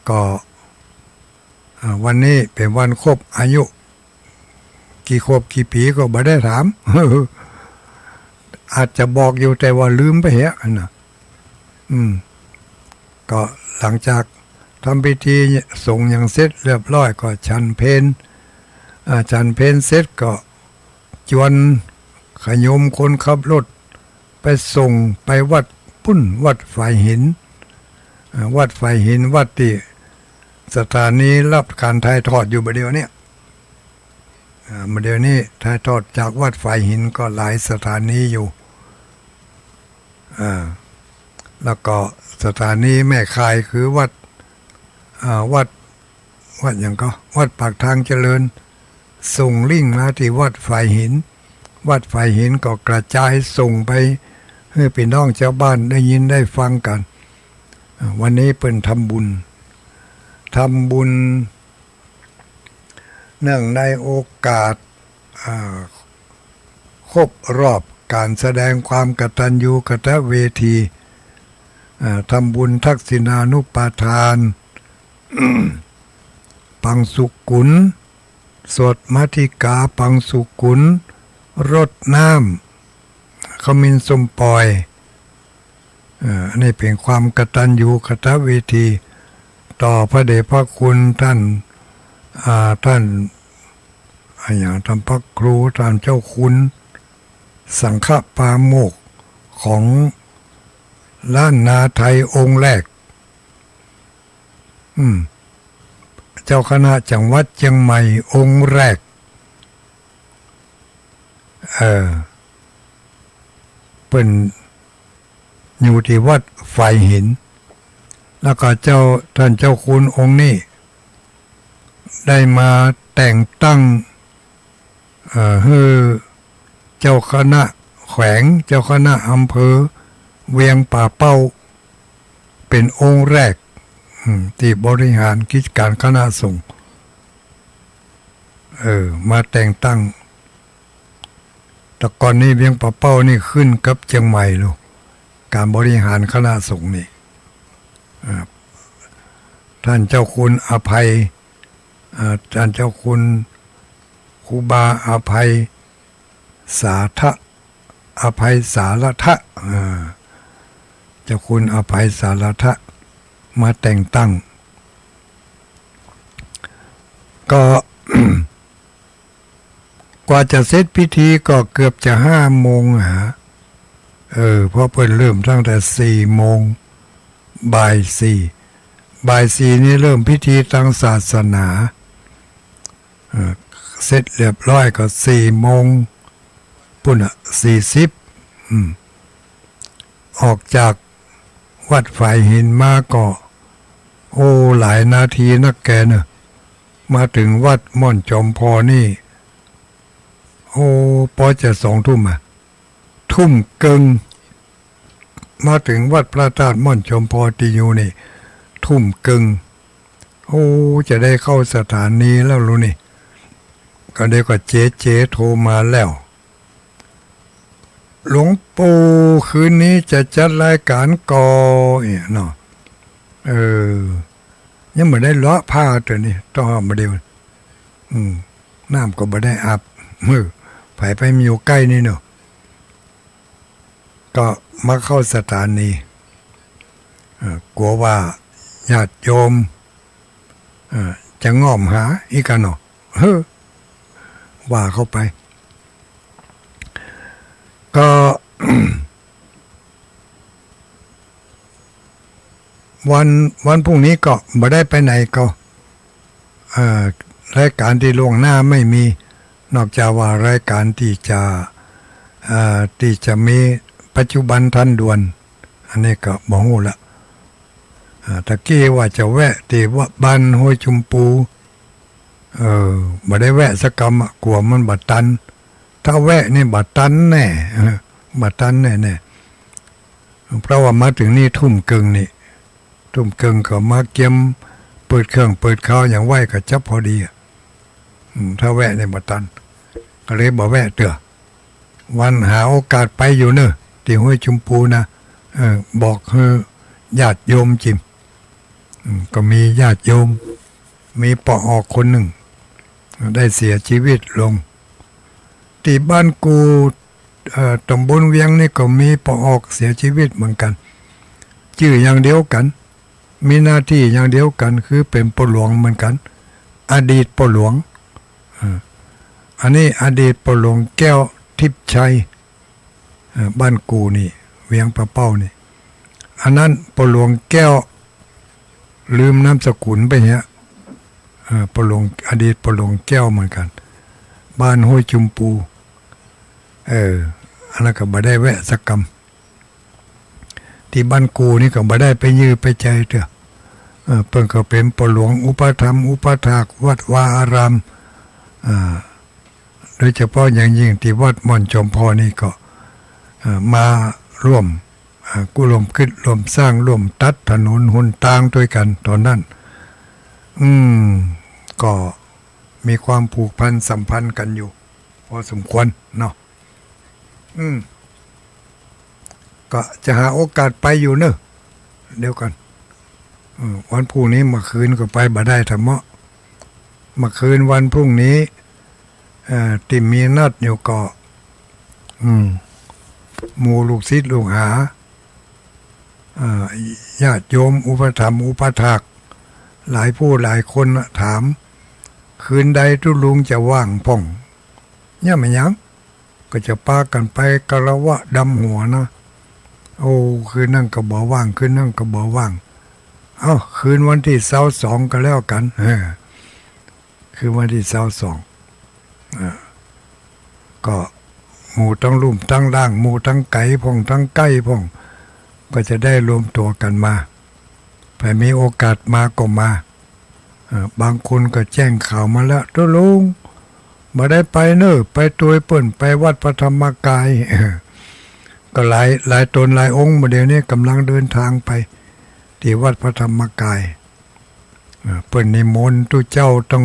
ก็ อ่า วันนี้เป๋นวันครบอายุ กี่ขวบกี่ปี๋ก็บ่ได้ถาม อาจจะบอกอยู่แต่ว่าลืมไปเหียอันน่ะ อืม ก็หลังจากทำพิธีสงฆ์หยังเสร็จเรียบร้อยก็ฉันเพล อ่า ฉันเพลเสร็จก็จวนขะโยมคนขับรถ ไปส่งไปวัดปู๊น วัดฝายหิน อ่า วัดฝายหิน วัดตี้สถานีรับก๋านถ่ายทอดอยู่บ่าเดี่ยวนี้ อ่า บ่าเดี่ยวนี้ถ่ายทอดจากวัดฝายหินก็หลายสถานีอยู่ อ่า แล้วก็สถานีแม่ข่ายคือวัด อ่า วัด วัดหยังก็ วัดปากทางเจริญ ส่งลิงก์มาตี้วัดฝายหิน วัดฝายหินก็กระจายส่งไปหื้อปี้น้องจาวบ้านได้ยินได้ฟังกั๋น อ่า วันนี้เปิ้นทำบุญ ทำบุญ เนื่องในโอกาส อ่า ครบรอบก๋านแสดงความกตัญญูกตเวที อ่า ทำบุญทักษิณานุปาทาน ปังสุกุล สวดมัทธิกาปังสุกุล รดน้ำขมิ้นส้มป่อย เอ่อ อันนี้เป๋นความกตัญญูกตเวที ต่อพระเดชพระคุณท่าน อ่า ท่าน อะหยัง ท่านพระครู ท่านเจ้าคุณ สังฆปาโมกข์ของล้านนาไทยองค์แรก อืม เจ้าคณะจังหวัดเจียงใหม่องค์แรก เออ เปิ้นอยู่ตี้วัดฝายหิน แล้วก็เจ้า ท่านเจ้าคุณองค์นี้ ได้มาแต่งตั้ง เอ่อ หื้อเจ้าคณะแขวง เจ้าคณะอำเภอเวียงป่าเป้า เป๋นองค์แรก อืม ตี้บริหารกิจก๋านคณะสงฆ์ เออ มาแต่งตั้ง แต่ก่อนนี้เวียงป่าเป้านี่ขึ้นกับเจียงใหม่ลูก ก๋านบริหารคณะสงฆ์นี่ อ่า ท่านเจ้าคุณอภัย อ่า ท่านเจ้าคุณครูบาอภัยสาทะ อภัยสารทะ อ่า เจ้าคุณอภัยสารทะ มาแต่งตั้ง ก็ กว่าจะเสร็จพิธีก็เกือบจะห้าโมงหา เออ เพราะเปิ้นเริ่มตั้งแต่สี่โมง บ่ายสี่ บ่ายสี่นี่เริ่มพิธีตางศาสนา เอ่อ เสร็จเรียบร้อยก็สี่โมงปู๊นน่ะ สี่สิบ อืม ออกจากวัดฝายหินมาก็ โอ้ หลายนาทีนักแกเนอะ มาเถิงวัดม่อนจอมพอนี่ โอ้ ปอจะสองทุ่มอะ ทุ่มเกิ่ง มาเถิงวัดพระธาตุม่อนจอมพอตี้อยู่นี่ ทุ่มเกิ่ง โอ้ จะได้เข้าสถานีแล้วลูกนี่ ก็เดี๋ยวก็เจ๊เจ๊โทรมาแล้ว หลวงปู่ คืนนี้จะจัดรายการก่อ เอ๊ะ เนาะ เออ ยังบ่ได้เลาะผ้าเตื้อนี่ ต้องเอามาเดี๋ยว อืม น้ำก็บ่ได้อาบ เออ ไผไปมาอยู่ใก้นี่เนาะ ก็มาเข้าสถานี เอ่อ กั๋วว่าญาติโยม เอ่อ จะง่อมหาอีกกั๋นเนาะ เฮ้อ ว่าเข้าไป ก็ วัน วันพรุ่งนี้ก็บ่ได้ไปไหนก็ เอ่อ รายการตี้ล่วงหน้าไม่มี นอกจากว่ารายการตี้จะ เอ่อ ตี้จะมีปัจจุบันทันด่วน อันนี้ก็บ่ฮู้ละ อ่า ตะกี้ว่าจะแวะตี้วัดบ้านห้วยจุมปู เออ บ่ได้แวะสักกำอะ กั๋วมันบ่ตัน ถ้าแวะนี่บ่ตันแน่ เออ บ่ตันแน่ๆ เพราะว่ามาเถิงนี่ทุ่มเกิ่งนี่ ทุ่มเกิ่งก็มาเกียมเปิดเครื่องเปิดคาวหยังไว้ก็จักพอดีอะ อืม ถ้าแวะนี่บ่ตัน ก็เลยบ่แวะเตื้อ วันหาโอกาสไปอยู่เน่อ ตี้ห้วยจุมปูนะ เออ บอกหื้อญาติโยมจิม อืม ก็มีญาติโยม มีป้อออกคนนึ่ง ได้เสียจีวิตลง ตี้บ้านกู่ เอ่อ ต๋ำบลเวียงนี่ก็มีป้อออกเสียจีวิตเหมือนกั๋น จื้ออย่างเดียวกั๋น มีหน้าตี้อย่างเดียวกั๋น คือเป๋นป้อหลวงเหมือนกั๋น อดีตป้อหลวง เอ่อ อันนี้อดีตป้อหลวงแก้วทิพย์ชัย เอ่อ บ้านกู่นี่ เวียงป่าเป้านี่ อันนั้นป้อหลวงแก้ว ลืมนามสกุลไปเหีย เอ่อ ป้อหลวง อดีตป้อหลวงแก้วเหมือนกั๋น บ้านห้วยจุมปู เออ อันนั้นก็บ่ได้แวะสักกำ ตี้บ้านกู่นี่ก็บ่ได้ไปยื้อไปใจ๋เตื้อ เอ่อ เปิ้นก็เป๋นป้อหลวงอุปถัมภ์อุปถากวัดวาอาราม อ่า โดยเฉพาะอย่างยิ่งตี้วัดม่อนจอมพอนี่ก็ เอ่อ มาร่วม อ่า กู้ร่วมกึ๊ดร่วมสร้างร่วมตัดถนนหนตางตวยกั๋นต๋อนนั้น อืม ก็มีความผูกพันสัมพันธ์กั๋นอยู่ พอสมควรเนาะ อืม ก็จะหาโอกาสไปอยู่เน่อ เดี๋ยวก่อน อืม วันพรุ่งนี้ เมื่อคืนก็ไปบ่ได้ทำเมาะ เมื่อคืนวันพรุ่งนี้ เอ่อ ตี้มีนัดอยู่ก็ อืม หมู่ลูกศิษย์ลูกหา เอ่อ ญาติโยมอุปถัมภ์อุปถาก หลายผู้หลายคนน่ะถาม คืนใดตุ๊ลุงจะว่างพ่อง เนี่ยแม่นหยัง ก็จะปากั๋นไปคารวะดำหัวนะ โอ้ คืนนั้นก็บ่ว่าง คืนนั้นก็บ่ว่าง เอ้า คืนวันตี้ซาวสองก็แล้วกั๋น เออ คืนวันตี้ซาวสอง อ่า ก็หมู่ตังลุ่มตังล่าง หมู่ตังไก๋พ่องตังใก้พ่อง ก็จะได้รวมตั๋วกั๋นมา ใผมีโอกาสมาก็มา เอ่อ บางคนก็แจ้งข่าวมาแล้ว ตุ๊ลุง บ่ได้ไปเน่อ ไปตวยเปิ้น ไปวัดพระธรรมกาย เออ ก็หลาย หลายต๋นหลายองค์ บ่าเดี่ยวนี้ก่ำลังเดินตางไป ตี้วัดพระธรรมกาย เอ่อ เปิ้นนิมนต์ตุ๊เจ้าตัง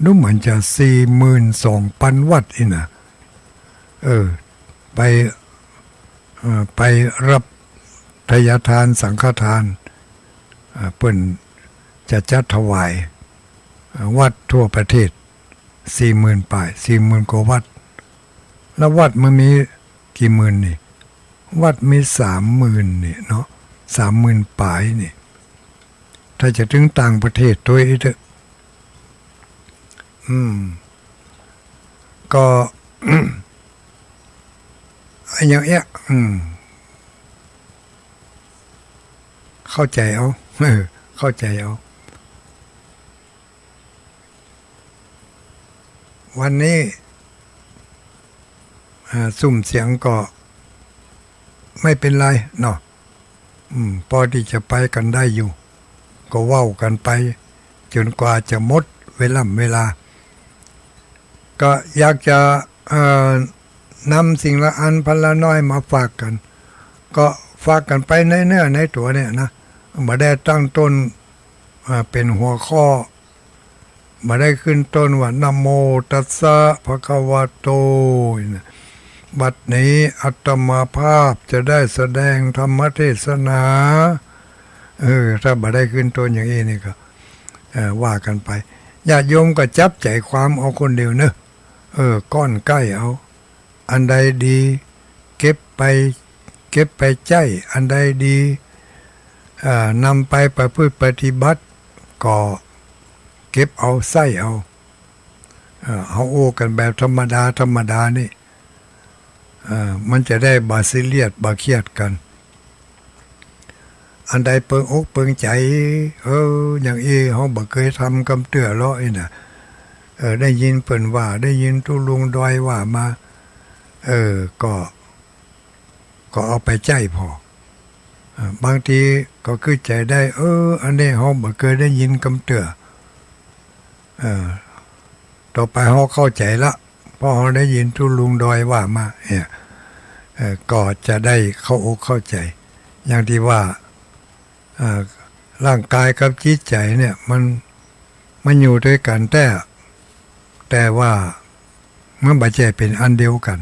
ดูเหมือนจะสี่หมื่นสองปันวัตต์อี้นะ เออ ไป เอ่อ ไปฮับไทยทานสังฆทาน เอ่อ เปิ้นจะจัดถวาย เอ่อ วัดทั่วประเทศ สี่หมื่นป๋าย สี่หมื่นกว่าวัตต์ แล้ววัดมันมีกี่หมื่นนี่ วัดมีสามหมื่นนี่เนาะ สามหมื่นป๋ายนี่ ถ้าจะเถิงต่างประเทศตวยอี้เต๊อะ อืม ก็ อะหยังเอี้ย อืม เข้าใจ๋เอา เออ เข้าใจ๋เอา วันนี้ อ่า ซุ่มเสียงก็ไม่เป๋นไรเนาะ อืม ปอตี้จะไปกั๋นได้อยู่ ก็เว้ากั๋นไป จ๋นกว่าจะหมดเวล่ำเวลา ก็อยากจะ เอ่อ นำสิ่งละอันพันละน้อยมาฝากกั๋น ก็ฝากกั๋นไปในเนื้อในตั๋วเนี่ยนะ บ่ได้ตั้งต้น อ่า เป๋นหัวข้อ บ่ได้ขึ้นต้นว่า นะโมตัสสะภะคะวะโต นะ บัดนี้อาตมาภาพจะได้แสดงธรรมเทศนา เออ ถ้าบ่ได้ขึ้นต้นอย่างอี้นี่ก็ เออ ว่ากั๋นไป ญาติโยมก็จับใจ๋ความเอาคนเดียวเนอะ เออ ก้อนใก้เอา อันใดดี เก็บไป เก็บไปใจ๊ อันใดดี เอ่อ นำไปประพฤติปฏิบัติ ก็เก็บเอาใจ๊เอา เอ่อ เฮาอู้กั๋นแบบธรรมดา ธรรมดานี่ เอ่อ มันจะได้บ่ซีเรียส บ่เครียดกั๋น อันใดเปิงอกเปิงใจ๋ เออ อย่างอี้เฮาบ่เกยทำกำเตื้อลออี้น่ะ เออ ได้ยินเปิ้นว่า ได้ยินตุ๊ลุงดอยว่ามา เออ ก็ ก็เอาไปใจ๊ผ่อ เออ บางทีก็กึ๊ดใจ๋ได้ เออ อันนี้เฮาบ่เกยได้ยินกำเตื้อ เออ ต่อไปเฮาเข้าใจ๋ละ เพราะเฮาได้ยินตุ๊ลุงดอยว่ามา เนี่ย เอ่อ ก็จะได้เข้าอกเข้าใจ๋ อย่างตี้ว่า เอ่อ ร่างก๋ายกับจิตใจ๋เนี่ย มัน มันอยู่ตวยกั๋นแต๊ แต่ว่ามันบ่ใจ้เป๋นอันเดียวกั๋น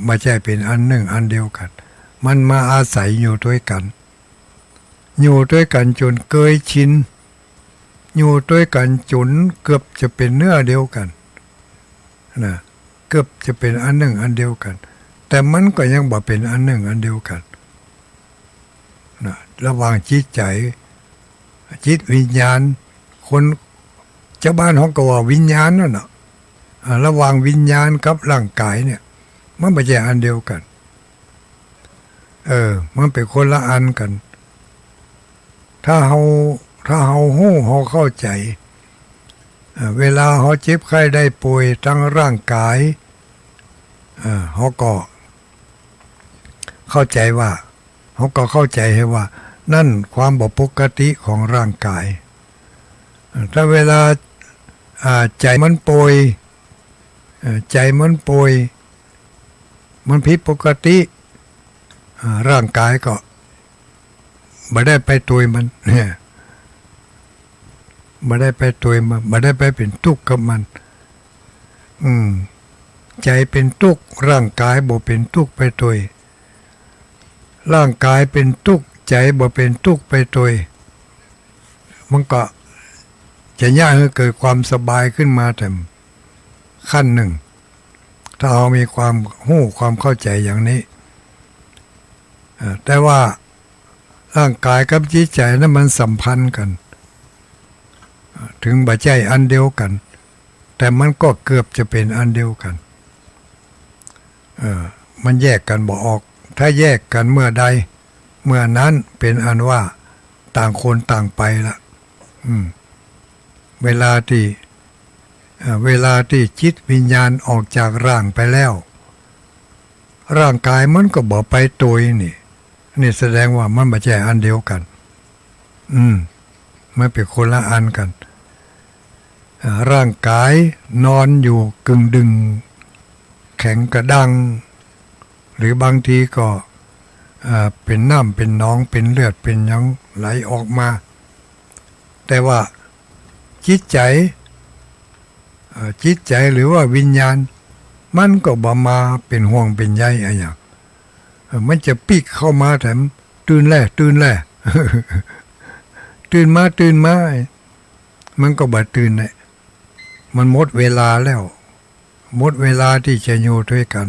บ่ใจ้เป๋นอันนึ่งอันเดียวกั๋น มันมาอาศัยอยู่ตวยกั๋น อยู่ตวยกั๋นจ๋นเกยชิน อยู่ตวยกั๋นจ๋นเกือบจะเป๋นเนื้อเดียวกั๋น นะ เกือบจะเป๋นอันนึ่งอันเดียวกั๋น แต่มันก็ยังบ่เป๋นอันนึ่งอันเดียวกั๋น นะ ระหว่างจิตใจ๋ จิตวิญญาณ คน จาวบ้านเฮาก็ว่าวิญญาณนั่นน่ะ อ่า ระหว่างวิญญาณกับร่างก๋ายเนี่ย มันบ่ใจ้อันเดียวกั๋น เออ มันเป๋นคนละอันกั๋น ถ้าเฮา ถ้าเฮาฮู้ เฮาเข้าใจ๋ เอ่อ เวลาเฮาเจ็บไข้ได้ป่วยตางร่างก๋าย เอ่อ เฮาก็เข้าใจ๋ว่า เฮาก็เข้าใจ๋หื้อว่า นั่นความบ่ปกติของร่างก๋าย เอ่อ ถ้าเวลา อ่า ใจ๋มันป่วย เอ่อ ใจ๋มันป่วย มันผิดปกติ อ่า ร่างก๋ายก็บ่ได้ไปตวยมัน เนี่ย บ่ได้ไปตวยมัน บ่ได้ไปเป๋นตุ๊กข์กับมัน อืม ใจ๋เป๋นตุ๊กข์ ร่างก๋ายบ่เป๋นตุ๊กข์ไปตวย ร่างก๋ายเป๋นตุ๊กข์ ใจ๋บ่เป๋นตุ๊กข์ไปตวย มันก็จะเยียะหื้อเกิดความสบายขึ้นมาแถมขั้นนึ่ง ถ้าเฮามีความฮู้ความเข้าใจ๋อย่างนี้ เอ่อ แต่ว่าร่างก๋ายกับจิตใจ๋นั้นมันสัมพันธ์กั๋น เอ่อ เถิงบ่ใจ้อันเดียวกั๋น แต่มันก็เกือบจะเป๋นอันเดียวกั๋น เอ่อ มันแยกกั๋นบ่ออก ถ้าแยกกั๋นเมื่อใด เมื่อนั้นเป๋นอันว่าต่างคนต่างไปละ อืม เวลาตี้ เอ่อ เวลาตี้จิตวิญญาณออกจากร่างไปแล้ว ร่างก๋ายมันก็บ่ไปตวยนี่ นี่แสดงว่ามันบ่ใจ้อันเดียวกั๋น อืม มันเป๋นคนละอันกั๋น อ่า ร่างก๋ายนอนอยู่กึ่งดึ่ง แข็งกระด้าง หรือบางทีก็ อ่า เป๋นน้ำเป๋นหนอง เป๋นเลือดเป๋นหยังไหลออกมา แต่ว่าจิตใจ๋ อ่า จิตใจ๋หรือว่าวิญญาณ มันก็บ่มาเป๋นห่วงเป๋นใยอะหยัง เออ มันจะปิ๊กเข้ามาแถม ตื่นแล่ ตื่นแล่ ตื่นมา ตื่นมา มันก็บ่ตื่นแหละ มันหมดเวลาแล้ว หมดเวลาตี้จะอยู่ตวยกั๋น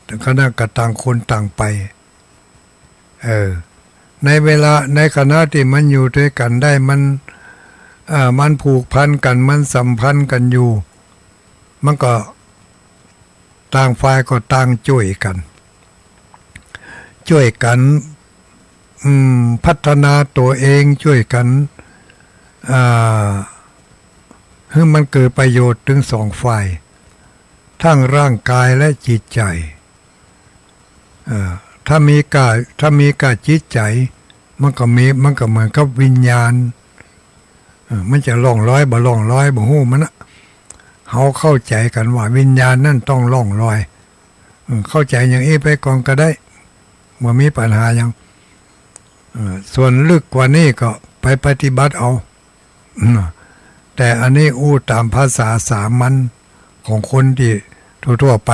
แต่ขณะก็ต่างคนต่างไป เออ ในเวลา ในขณะตี้มันอยู่ตวยกั๋นได้ มัน เอ่อ มันผูกพันกั๋น มันสัมพันธ์กั๋นอยู่ มันก็ ต่างฝ่ายก็ต่างจ้วยกั๋น จ้วยกั๋น อืม พัฒนาตั๋วเอง จ้วยกั๋น อ่า หื้อมันเกิดประโยชน์ตึงสองฝ่าย ตึงร่างก๋ายและจิตใจ๋ เอ่อ ถ้ามีก้า ถ้ามีก้าจิตใจ๋ มันก็มี มันก็เหมือนกับวิญญาณ เอ่อ มันจะล่องลอยบ่ล่องลอยบ่ฮู้มันนะ เฮาเข้าใจ๋กั๋นว่าวิญญาณนั้นต้องล่องลอย เอ่อ เข้าใจ๋อย่างอี้ไปก่อนก็ได้ บ่มีปัญหาหยัง เอ่อ ส่วนลึกกว่านี้ก็ไปปฏิบัติเอา เนาะ แต่อันนี้อู้ต๋ามภาษาสามัญของคนตี้ทั่วๆ ไป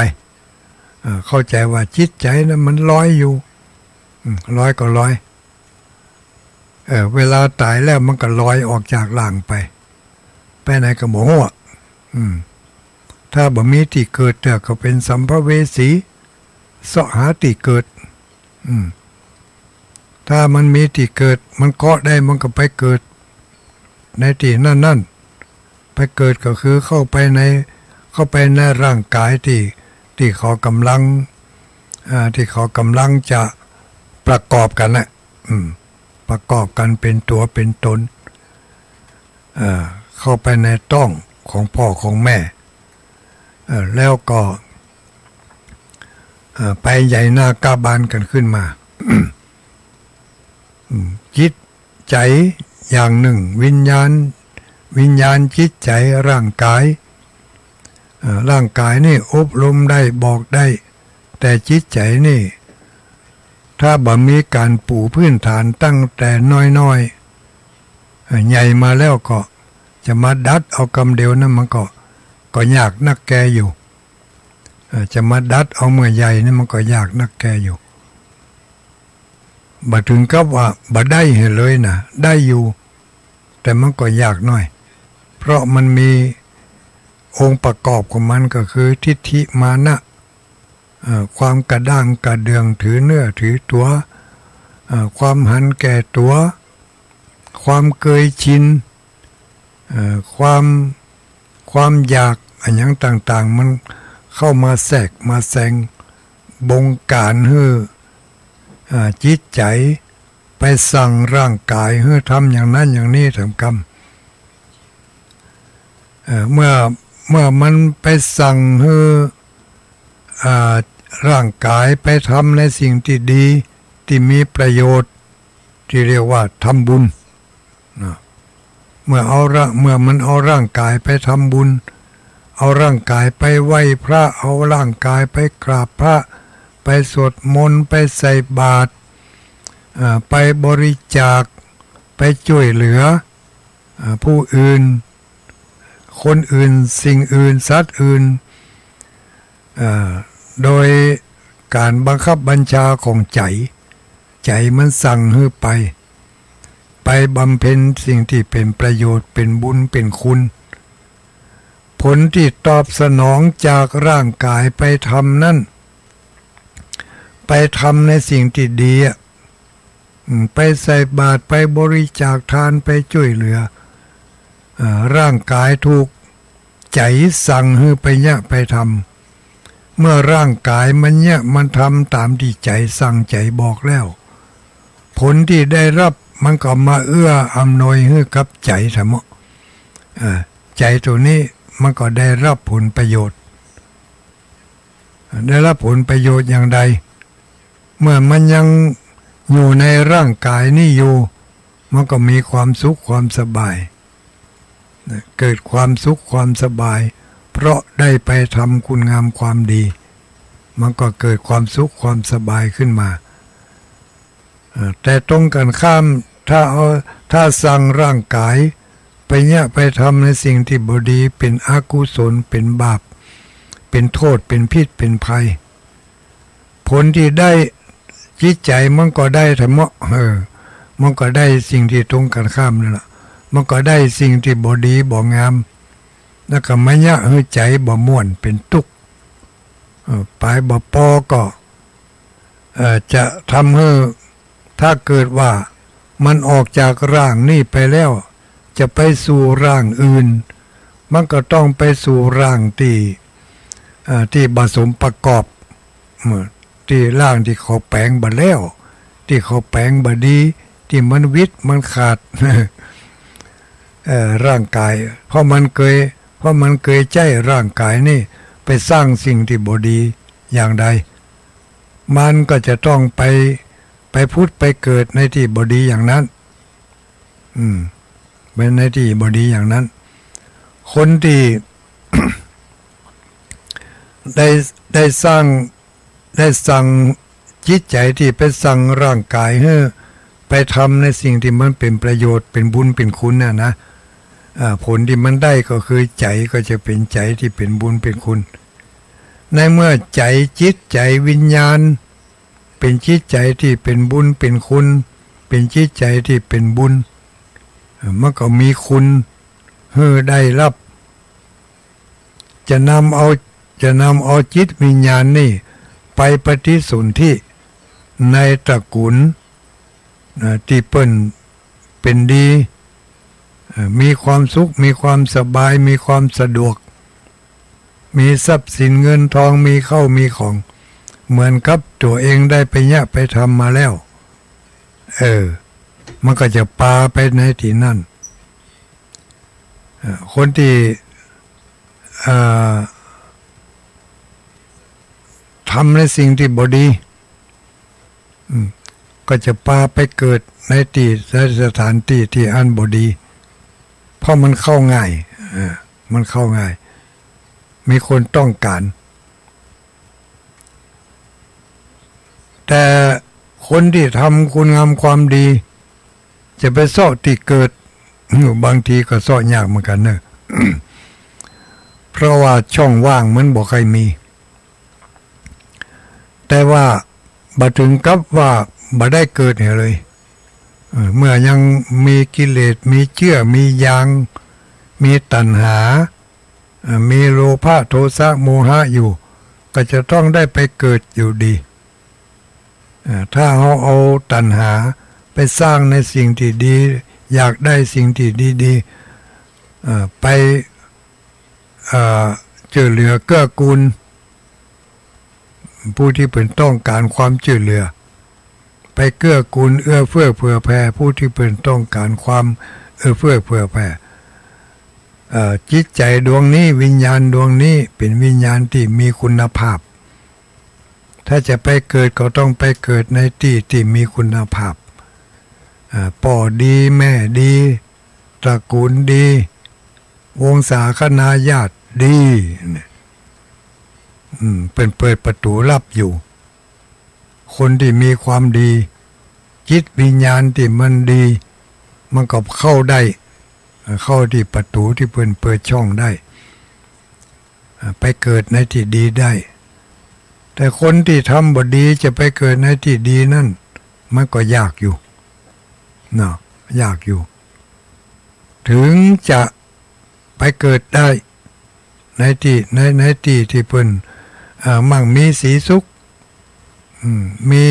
เอ่อ เข้าใจ๋ว่าจิตใจ๋นั้นมันลอยอยู่ อืม ลอยก็ลอย เอ่อ เวลาต๋ายแล้วมันก็ลอยออกจากร่างไป ไปไหนก็บ่ฮู้ อืม ถ้าบ่มีตี้เกิดเตื้อก็เป๋นสัมภเวสี เซาะหาตี้เกิด อืม ถ้ามันมีตี้เกิด มันเกาะได้ มันก็ไปเกิดในตี้นั้นๆ ไปเกิดก็คือเข้าไปใน เข้าไปในร่างก๋ายตี้ ตี้เขาก่ำลัง อ่า ตี้เขาก่ำลังจะประกอบกั๋นน่ะ อืม ประกอบกั๋นเป๋นตั๋วเป๋นต๋น เอ่อ เข้าไปในต๊องของป้อของแม่ เอ่อ แล้วก็ เอ่อ ไปใหญ่หน้ากาบานกั๋นขึ้นมา อืม จิตใจ๋อย่างนึ่ง วิญญาณ วิญญาณ จิตใจ๋ ร่างก๋าย เอ่อ ร่างก๋ายนี่อบรมได้ บอกได้ แต่จิตใจ๋นี่ ถ้าบ่มีก๋านปูพื้นฐานตั้งแต่น้อยๆ เอ่อ ใหญ่มาแล้วก็จะมาดัดเอากำเดียวนั้นมันก็ ก็ยากนักแกอยู่ เอ่อ จะมาดัดเอาเมื่อใหญ่นี่มันก็ยากนักแกอยู่ บ่เถิงกับว่าบ่ได้หื้อเลยนะ ได้อยู่ แต่มันก็ยากหน้อย เพราะมันมีองค์ประกอบของมันก็คือทิฏฐิมานะ เอ่อ ความกระด้างกระเดื่องถือเนื้อถือตั๋ว เอ่อ ความหันแก่ตั๋ว ความเกยชิน เอ่อ ความ ความอยากอะหยังต่างๆ มันเข้ามาแทรกมาแซง บงก๋านหื้อ อ่า จิตใจ๋ไปสั่งร่างก๋ายหื้อทำอย่างนั้นอย่างนี้ ทำกรรม เอ่อ เมื่อ เมื่อมันไปสั่งหื้อ อ่า ร่างก๋ายไปทำในสิ่งตี้ดี ตี้มีประโยชน์ ตี้เรียกว่าทำบุญ นะ เมื่อเอาร่าง เมื่อมันเอาร่างก๋ายไปทำบุญ เอาร่างก๋ายไปไหว้พระ เอาร่างก๋ายไปกราบพระ ไปสวดมนต์ ไปใส่บาตร อ่า ไปบริจาค ไปจ้วยเหลือ อ่า ผู้อื่น คนอื่น สิ่งอื่น สัตว์อื่น อ่า โดยก๋านบังคับบัญชาของใจ๋ ใจ๋มันสั่งหื้อไป ไปบำเพ็ญสิ่งตี้เป๋นประโยชน์ เป๋นบุญ เป๋นคุณ ผลตี้ตอบสนองจากร่างก๋ายไปทำนั้น ไปทำในสิ่งตี้ดีอะ อืม ไปใส่บาตร ไปบริจาคทาน ไปจ้วยเหลือ เอ่อ ร่างก๋ายถูกใจ๋สั่งหื้อไปเยียะไปทำ เมื่อร่างก๋ายมันเยียะมันทำต๋ามตี้ใจ๋สั่งใจ๋บอกแล้ว ผลตี้ได้ฮับมันก็มาเอื้ออำนวยหื้อกับใจ๋ทำเมาะ เอ่อ ใจ๋ตั๋วนี้มันก็ได้ฮับผลประโยชน์ ได้ฮับผลประโยชน์อย่างใด เมื่อมันยังอยู่ในร่างก๋ายนี้อยู่ มันก็มีความสุขความสบาย นะ เกิดความสุขความสบาย เพราะได้ไปทำคุณงามความดี มันก็เกิดความสุขความสบายขึ้นมา เอ่อ แต่ตรงกันข้าม ถ้าเอา ถ้าสั่งร่างก๋ายไปเยียะไปทำในสิ่งตี้บ่ดี เป๋นอกุศล เป๋นบาป เป๋นโต้ษ เป๋นพิษ เป๋นภัย ผลตี้ได้ จิตใจ๋มันก็ได้ทำเมาะ เออ มันก็ได้สิ่งตี้ตรงกันข้ามนั่นแหละ มันก็ได้สิ่งตี้บ่ดีบ่งาม แล้วก็มาเยียะหื้อใจ๋บ่ม่วน เป๋นตุ๊กข์ เอ่อ ป๋ายบ่ปอก็ เอ่อ จะทำหื้อ ถ้าเกิดว่ามันออกจากร่างนี้ไปแล้ว จะไปสู่ร่างอื่น มันก็ต้องไปสู่ร่างตี้ เอ่อ ตี้บ่สมประกอบ เมื่อ ตี้ร่างตี้เขาแป๋งบ่แล้ว ตี้เขาแป๋งบ่ดี ตี้มันวิดมันขาด เอ่อ ร่างก๋าย เพราะมันเกย เพราะมันเกยใจ๊ร่างก๋ายนี้ไปสร้างสิ่งตี้บ่ดีอย่างใด มันก็จะต้องไป ไปผุดไปเกิดในตี้บ่ดีอย่างนั้น อืม ไปในตี้บ่ดีอย่างนั้น คนตี้ ได้ ได้สร้าง ได้สั่งจิตใจ๋ตี้ไปสั่งร่างก๋ายหื้อไปทำในสิ่งตี้มันเป๋นประโยชน์ เป๋นบุญ เป๋นคุณน่ะนะ อ่า ผลตี้มันได้ก็คือใจ๋ก็จะเป๋นใจ๋ตี้เป๋นบุญ เป๋นคุณ ในเมื่อใจ๋ จิตใจ๋ วิญญาณ เป๋นจิตใจ๋ตี้เป๋นบุญ เป๋นคุณ เป๋นจิตใจ๋ตี้เป๋นบุญ เอ่อ มันก็มีคุณหื้อได้ฮับ จะนำเอา จะนำเอาจิตวิญญาณนี้ ไปปฏิสนธิในตระกูล นะ ตี้เปิ้นเป๋นดี เอ่อ มีความสุข มีความสบาย มีความสะดวก มีทรัพย์สินเงินทอง มีข้าวมีของ เหมือนกับตั๋วเองได้ไปเยียะไปทำมาแล้ว เออ มันก็จะปาไปในตี้นั้น เอ่อ คนตี้ เอ่อ ทำในสิ่งตี้บ่ดี อืม ก็จะปาไปเกิดในตี้ ในสถานตี้ตี้อันบ่ดี เพราะมันเข้าง่าย เออ มันเข้าง่าย มีคนต้องก๋าน แต่คนตี้ทำคุณงามความดี จะไปเซาะตี้เกิด บางทีก็เซาะยากเหมือนกั๋นเนาะ เพราะว่าช่องว่างมันบ่ใค่มี แต่ว่าบ่เถิงกับว่าบ่ได้เกิดเหียเลย เออ เมื่อยังมีกิเลส มีเจื้อ มียาง มีตัณหา เอ่อ มีโลภะ โทสะ โมหะอยู่ ก็จะต้องได้ไปเกิดอยู่ดี เอ่อ ถ้าเฮาเอาตัณหาไปสร้างในสิ่งตี้ดี อยากได้สิ่งตี้ดีๆ เอ่อ ไป เอ่อ จ้วยเหลือเกื้อกูล ผู้ตี้เปิ้นต้องก๋านความจ้วยเหลือ ไปเกื้อกูลเอื้อเฟื้อเผื่อแผ่ผู้ตี้เปิ้นต้องก๋านความเอื้อเฟื้อเผื่อแผ่ เอ่อ จิตใจ๋ดวงนี้ วิญญาณดวงนี้เป๋นวิญญาณตี้มีคุณภาพ ถ้าจะไปเกิดก็ต้องไปเกิดในตี้ตี้มีคุณภาพ เอ่อ ป้อดี แม่ดี ตระกูลดี วงศาคณาญาติดี เนี่ย อืม เปิ้นเปิดประตู๋ลับอยู่ คนตี้มีความดี จิตวิญญาณตี้มันดี มันก็เข้าได้ เข้าตี้ประตู๋ตี้เปิ้นเปิดช่องได้ ไปเกิดในตี้ดีได้ แต่คนตี้ทำบ่ดีจะไปเกิดในตี้ดีนั้น มันก็ยากอยู่ เนาะ ยากอยู่ เถิงจะไปเกิดได้ในตี้ ใน ในตี้ตี้เปิ้น เอ่อ มั่งมีสีสุข อืม มี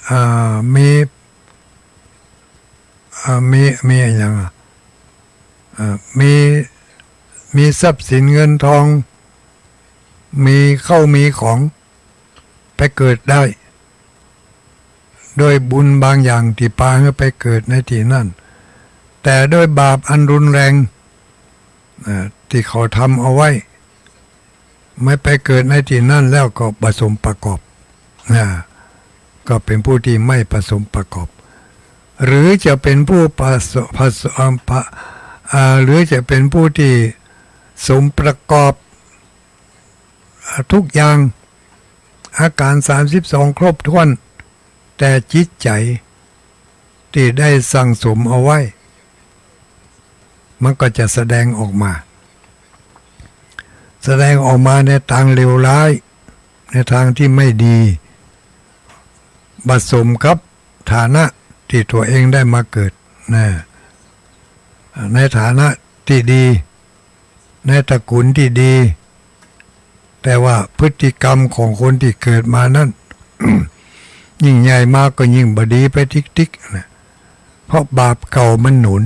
เอ่อ มี เอ่อ มี มีอะหยังอะ เอ่อ มี มีทรัพย์สินเงินทอง มีข้าวมีของ ไปเกิดได้ โดยบุญบางอย่างตี้ปาหื้อไปเกิดในตี้นั้น แต่โดยบาปอันรุนแรง เอ่อ ตี้เขาทำเอาไว้ ไม่ไปเกิดในตี้นั้นแล้วก็บ่สมประกอบ นะ ก็เป๋นผู้ตี้ไม่ผสมประกอบ หรือจะเป๋นผู้ผส- ผส- เอ่อ ผ- เอ่อ หรือจะเป๋นผู้ตี้สมประกอบ ทุกอย่าง อาก๋านสามสิบสองครบถ้วน แต่จิตใจ๋ตี้ได้สั่งสมเอาไว้ มันก็จะแสดงออกมา แสดงออกมาในตางเลวร้าย ในตางตี้ไม่ดี บ่สมกับฐานะตี้ตั๋วเองได้มาเกิด นะ ในฐานะตี้ดี ในตระกูลตี้ดี แต่ว่าพฤติกรรมของคนตี้เกิดมานั้น ยิ่งใหญ่มาก็ยิ่งบ่ดีไปติ๊กๆ นะ เพราะบาปเก่ามันหนุน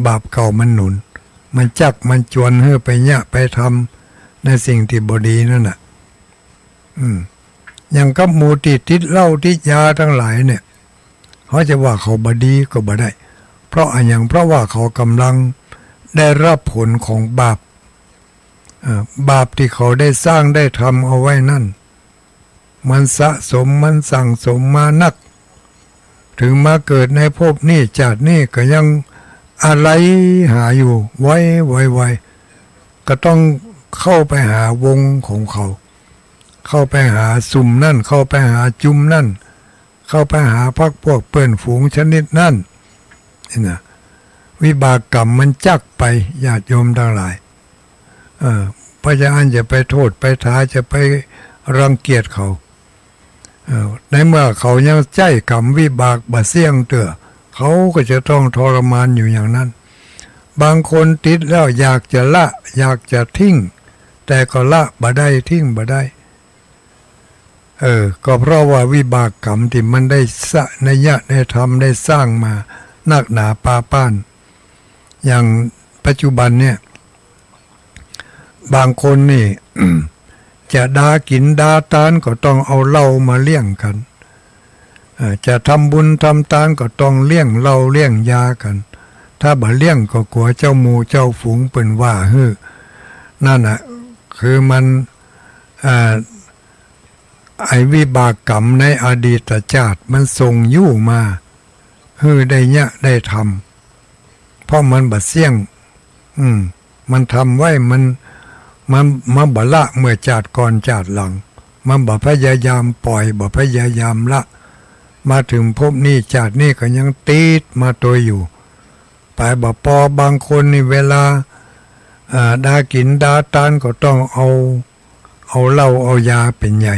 บาปเก่ามันหนุน มันจักมันจวนหื้อไปเยียะไปทำในสิ่งตี้บ่ดีนั่นน่ะ อืม อย่างกับหมู่ตี้ติดเหล้าติดยาตังหลายเนี่ย เฮาจะว่าเขาบ่ดีก็บ่ได้ เพราะอะหยัง เพราะว่าเขาก่ำลังได้รับผลของบาป เอ่อ บาปตี้เขาได้สร้างได้ทำเอาไว้นั้น มันสะสม มันสั่งสมมานัก เถิงมาเกิดในภพนี้จาตินี้ก็ยังอาลัยหาอยู่ ไวๆๆ ก็ต้องเข้าไปหาวงของเขา เข้าไปหาสุมนั้น เข้าไปหาจุมนั้น เข้าไปหาพรรคพวกเปื้อนฝูงชนิดนั้น นี่นะ วิบากกรรมมันจักไป ญาติโยมตังหลาย เออ เพราะจะอั้นจะไปโต้ษไปถา จะไปรังเกียจเขา เออ ในเมื่อเขายังใจ๊กรรมวิบากบ่เสี้ยงเตื้อ เขาก็จะต้องทรมานอยู่อย่างนั้น บางคนติดแล้วอยากจะละ อยากจะทิ้ง แต่ก็ละบ่ได้ ทิ้งบ่ได้ เออ ก็เพราะว่าวิบากกรรมตี้มันได้สะ ได้ยะ ได้ทำ ได้สร้างมานักหนาปาป้าน อย่างปัจจุบันเนี่ย บางคนนี่ จะดากิ๋นดาตานก็ต้องเอาเหล้ามาเลี้ยงกั๋น เอ่อ จะทำบุญทำตานก็ต้องเลี้ยงเหล้าเลี้ยงยากั๋น ถ้าบ่เลี้ยงก็กั๋วเจ้าหมู่เจ้าฝูงเปิ้นว่าหื้อ นั่นน่ะ คือมัน อ่า ไอ้วิบากกรรมในอดีตจาติมันส่งอยู่มา หื้อได้ยะได้ทำ เพราะมันบ่เสี้ยง อืม มันทำไว้ มัน มัน มันบ่ละเมื่อจาติก่อนจาติหลัง มันบ่พยายามป่อย บ่พยายามละ มาเถิงภพนี้จาตินี้ก็ยังติดมาโตยอยู่ ไปบ่ปอ บางคนนี่เวลา อ่า ดากิ๋นดาตานก็ต้องเอา เอาเหล้าเอายาเป๋นใหญ่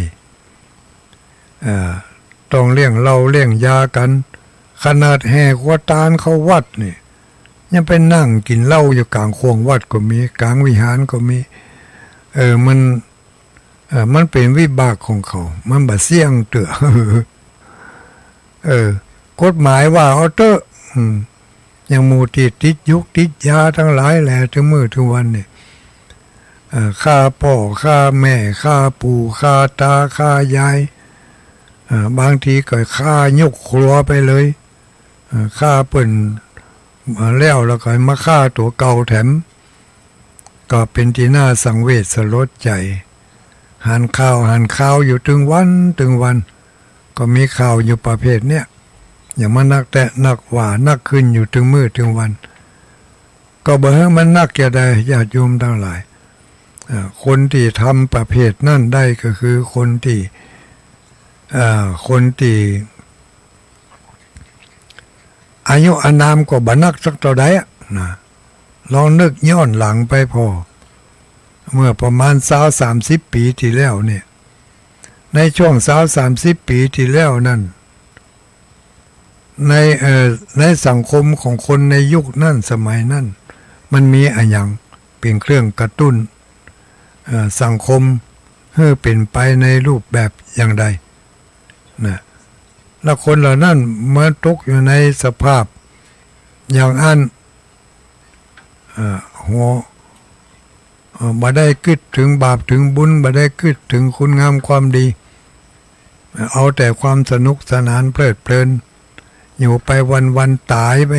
อ่า ต้องเลี้ยงเหล้าเลี้ยงยากั๋น ขนาดแห่ขันตานเข้าวัดนี่ ยังไปนั่งกิ๋นเหล้าอยู่ก๋างข่วงวัดก็มี ก๋างวิหารก็มี เออ มัน เออ มันเป๋นวิบากของเขา มันบ่เสี้ยงเตื้อ เออ กฎหมายว่าเอาเต๊อะ อืม อย่างหมู่ตี้ติดยุกติดยาตังหลายแหละ เถิงมื้อเถิงวันนี่ เอ่อ ฆ่าป้อ ฆ่าแม่ ฆ่าปู่ ฆ่าต๋า ฆ่ายาย เอ่อ บางทีก็ฆ่ายกครัวไปเลย เอ่อ ฆ่าเปิ้น เอ่อ แล้ว แล้วก็มาฆ่าตั๋วเก่าแถม ก็เป๋นตี้น่าสังเวชสลดใจ๋ หันข่าว หันข่าวอยู่เถิงวัน เถิงวัน ก็มีข่าวอยู่ประเภทเนี้ย อย่างมานักแต๊นักว่า นักขึ้นอยู่เถิงมื้อเถิงวัน ก็บ่หื้อมันนักจะใด ญาติโยมตังหลาย อ่า คนตี้ทำประเภทนั้นได้ก็คือคนตี้ อ่า คนตี้ อายุอานามก็บ่นักสักเต้าใดอะนะ ลองนึกย้อนหลังไปผ่อ เมื่อประมาณซาวสามสิบปี๋ตี้แล้วเนี่ย ในช่วงซาวสามสิบปี๋ตี้แล้วนั้น ใน เอ่อ ในสังคมของคนในยุคนั้นสมัยนั้น มันมีอะหยังเป๋นเครื่องกระตุ้น เอ่อ สังคมหื้อเป๋นไปในรูปแบบอย่างใด นะ แล้วคนเหล่านั้นเมื่อตกอยู่ในสภาพอย่างอั้น เอ่อ หัว เอ่อ บ่ได้กึ๊ดเถิงบาปเถิงบุญ บ่ได้กึ๊ดเถิงคุณงามความดี เอาแต่ความสนุกสนานเพลิดเพลิน อยู่ไปวันๆ ต๋ายไป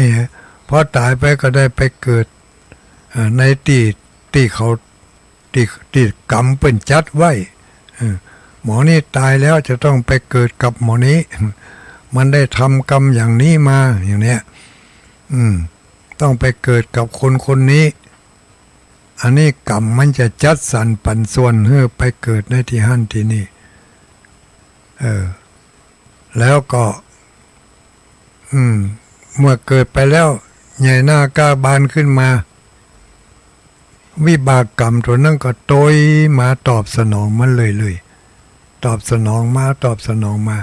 พอต๋ายไปก็ได้ไปเกิด เอ่อ ในตี้ ตี้เขา ตี้ ตี้กรรมเปิ้นจัดไว้ เออ หมอนี้ต๋ายแล้วจะต้องไปเกิดกับหมอนี้ มันได้ทำกรรมอย่างนี้มา อย่างเนี้ย อืม ต้องไปเกิดกับคนคนนี้ อันนี้กรรมมันจะจัดสรรปันส่วนหื้อไปเกิดในตี้หั้นตี้นี่ เออ แล้วก็ อืม เมื่อเกิดไปแล้ว ใหญ่หน้ากล้าบานขึ้นมา วิบากกรรมตั๋วนั้นก็โตยมาตอบสนองมันเรื่อยๆ ตอบสนองมา ตอบสนองมา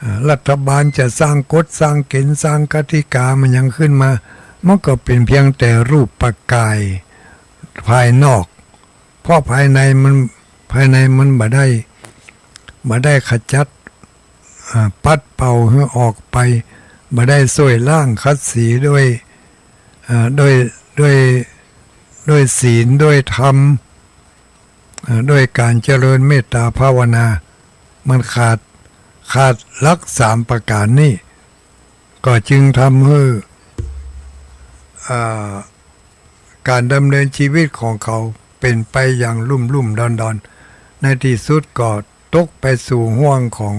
อ่า รัฐบาลจะสร้างกฎสร้างเกณฑ์สร้างกติกามันหยังขึ้นมา มันก็เป๋นเพียงแต่รูปกายภายนอก เพราะภายในมัน ภายในมันบ่ได้ บ่ได้ขจัด อ่า ปัดเป่าหื้อออกไป บ่ได้ซ่วยล้างขัดสีด้วย อ่า ด้วย ด้วย ด้วยศีล ด้วยธรรม อ่า ด้วยก๋านเจริญเมตตาภาวนา มันขาด ขาดหลักสามประก๋านนี้ ก็จึงทำหื้อ อ่า ก๋านดำเนินชีวิตของเขาเป๋นไปอย่างลุ่มๆ ดอนๆ ในตี้สุดก็ตกไปสู่ฮ่วงของ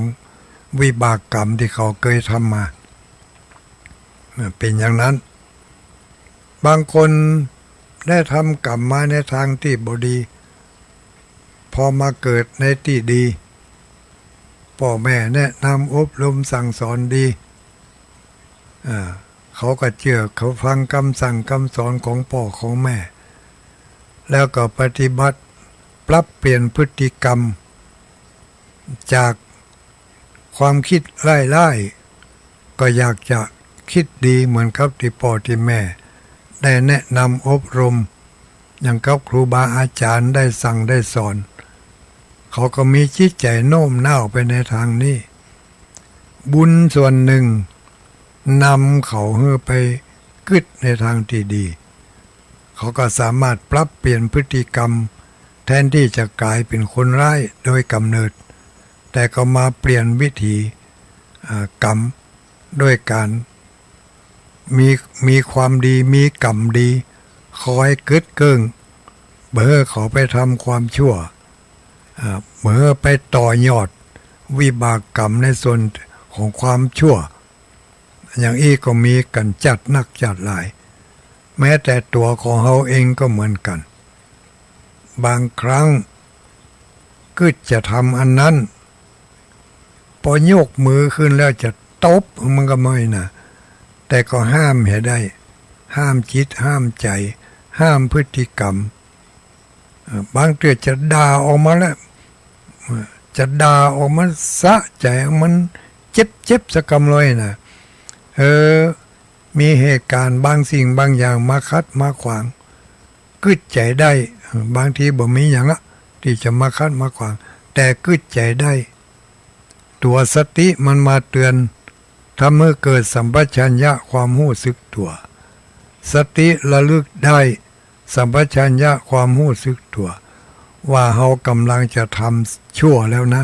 วิบากกรรมตี้เขาเกยทำมา เป๋นอย่างนั้น บางคนได้ทำกรรมมาในตางตี้บ่ดี พอมาเกิดในตี้ดี ป้อแม่แนะนำอบรมสั่งสอนดี อ่า เขาก็เจื้อเขาฟังกำสั่งกำสอนของป้อของแม่ แล้วก็ปฏิบัติปรับเปลี่ยนพฤติกรรม จากความกึ๊ดร้ายๆ ก็อยากจะกึ๊ดดีเหมือนกับตี้ป้อตี้แม่ได้แนะนำอบรม อย่างกับครูบาอาจ๋ารย์ได้สั่งได้สอน เขาก็มีจิตใจ๋โน้มน้าวไปในตางนี้ บุญส่วนนึ่งนำเขาหื้อไปกึ๊ดในตางตี้ดี เขาก็สามารถปรับเปลี่ยนพฤติกรรม แทนตี้จะก๋ายเป๋นคนร้ายโดยก๋ำเนิด แต่ก็มาเปลี่ยนวิถี อ่า กรรม ด้วยก๋านมี มีความดี มีกรรมดี คอยกึ๊ดเกิ้ง บ่หื้อเขาไปทำความชั่ว อ่า บ่หื้อไปต่อยอดวิบากกรรมในส่วนของความชั่ว อย่างอี้ก็มีกั๋นจ๊าดนักจ๊าดหลาย แม้แต่ตั๋วของเฮาเองก็เหมือนกั๋น บางครั้งกึ๊ดจะทำอันนั้น ปอยกมือขึ้นแล้วจะตบมันก็ไม่นะ แต่ก็ห้ามหื้อได้ ห้ามจิต ห้ามใจ๋ ห้ามพฤติกรรม เอ่อ บางเตื้อจะด่าออกมาแล้ว เอ่อ จะด่าออกมาสะใจ๋ มันเจ็บๆ สักกำเลยนะ เออ มีเหตุก๋ารณ์บางสิ่งบางอย่างมาขัดมาขวาง กึ๊ดใจ๋ได้ บางทีบ่มีหยังอะ ตี้จะมาขัดมาขวาง แต่กึ๊ดใจ๋ได้ ตั๋วสติมันมาเตือน ทำหื้อเกิดสัมปชัญญะความฮู้สึกตั๋ว สติระลึกได้ สัมปชัญญะความฮู้สึกตั๋ว ว่าเฮาก่ำลังจะทำชั่วแล้วนะ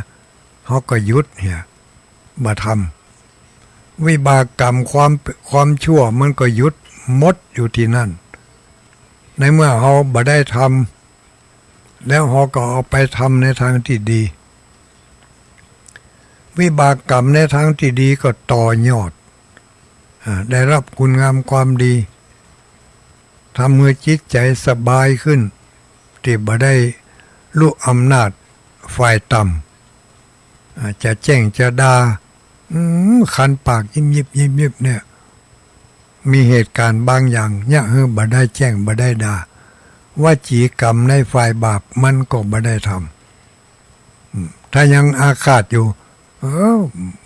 เฮาก็หยุดเหีย บ่ทำ วิบากกรรมความ ความชั่วมันก็หยุดหมดอยู่ตี้นั่น ในเมื่อเฮาบ่ได้ทำ แล้วเฮาก็เอาไปทำในตางตี้ดี วิบากกรรมในตางตี้ดีก็ต่อยอด อ่า ได้ฮับคุณงามความดี ทำหื้อจิตใจ๋สบายขึ้น ตี้บ่ได้ลุอำนาจฝ่ายต่ำ อ่า จะแจ้งจะด่า อืม คันปากยิบยิบยิบยิบเนี่ย มีเหตุก๋ารณ์บางอย่างเยียะหื้อบ่ได้แจ้งบ่ได้ด่า วจีกรรมในฝ่ายบาปมันก็บ่ได้ทำ อืม ถ้ายังอาฆาตอยู่ เออ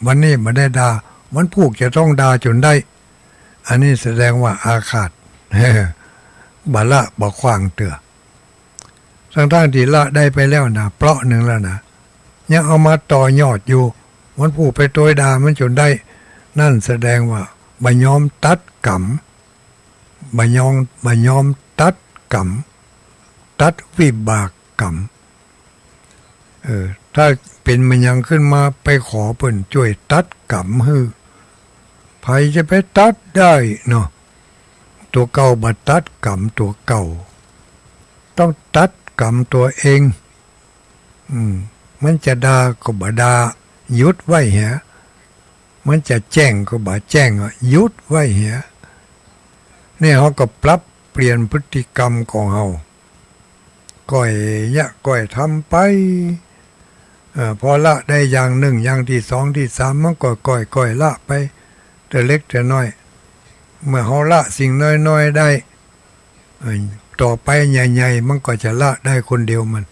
วันนี้บ่ได้ด่า วันพูกจะต้องด่าจ๋นได้ อันนี้แสดงว่าอาฆาต บ่ละบ่ขว้างเตื้อ ตังๆ ตี้ละได้ไปแล้วนะ เปราะนึ่งแล้วนะ ยังเอามาต่อยอดอยู่ วันพูกไปตวยด่ามันจ๋นได้ นั่นแสดงว่าบ่ยอมตัดกรรม บ่ยอม บ่ยอมตัดกรรม ตัดวิบากกรรม เออ ถ้าเป๋นมาหยังขึ้นมาไปขอเปิ้นจ้วยตัดกรรมหื้อ ใผจะไปตัดได้เนาะ ตั๋วเก่าบ่ตัดกรรมตั๋วเก่า ต้องตัดกรรมตั๋วเอง อืม มันจะด่าก็บ่ด่า หยุดไว้เหีย มันจะแจ้งก็บ่แจ้งอะ หยุดไว้เหีย เนี่ยเฮาก็ปรับเปลี่ยนพฤติกรรมของเฮา ก้อยเยียะก้อยทำไป เอ่อ พอละได้อย่างนึ่ง อย่างตี้สอง ตี้สาม มันก็ก้อยๆ ละไป เตื้อเล็กเตื้อน้อย เมื่อเฮาละสิ่งน้อยๆ ได้ เอ่อ ต่อไปใหญ่ๆ มันก็จะละได้คนเดียวมัน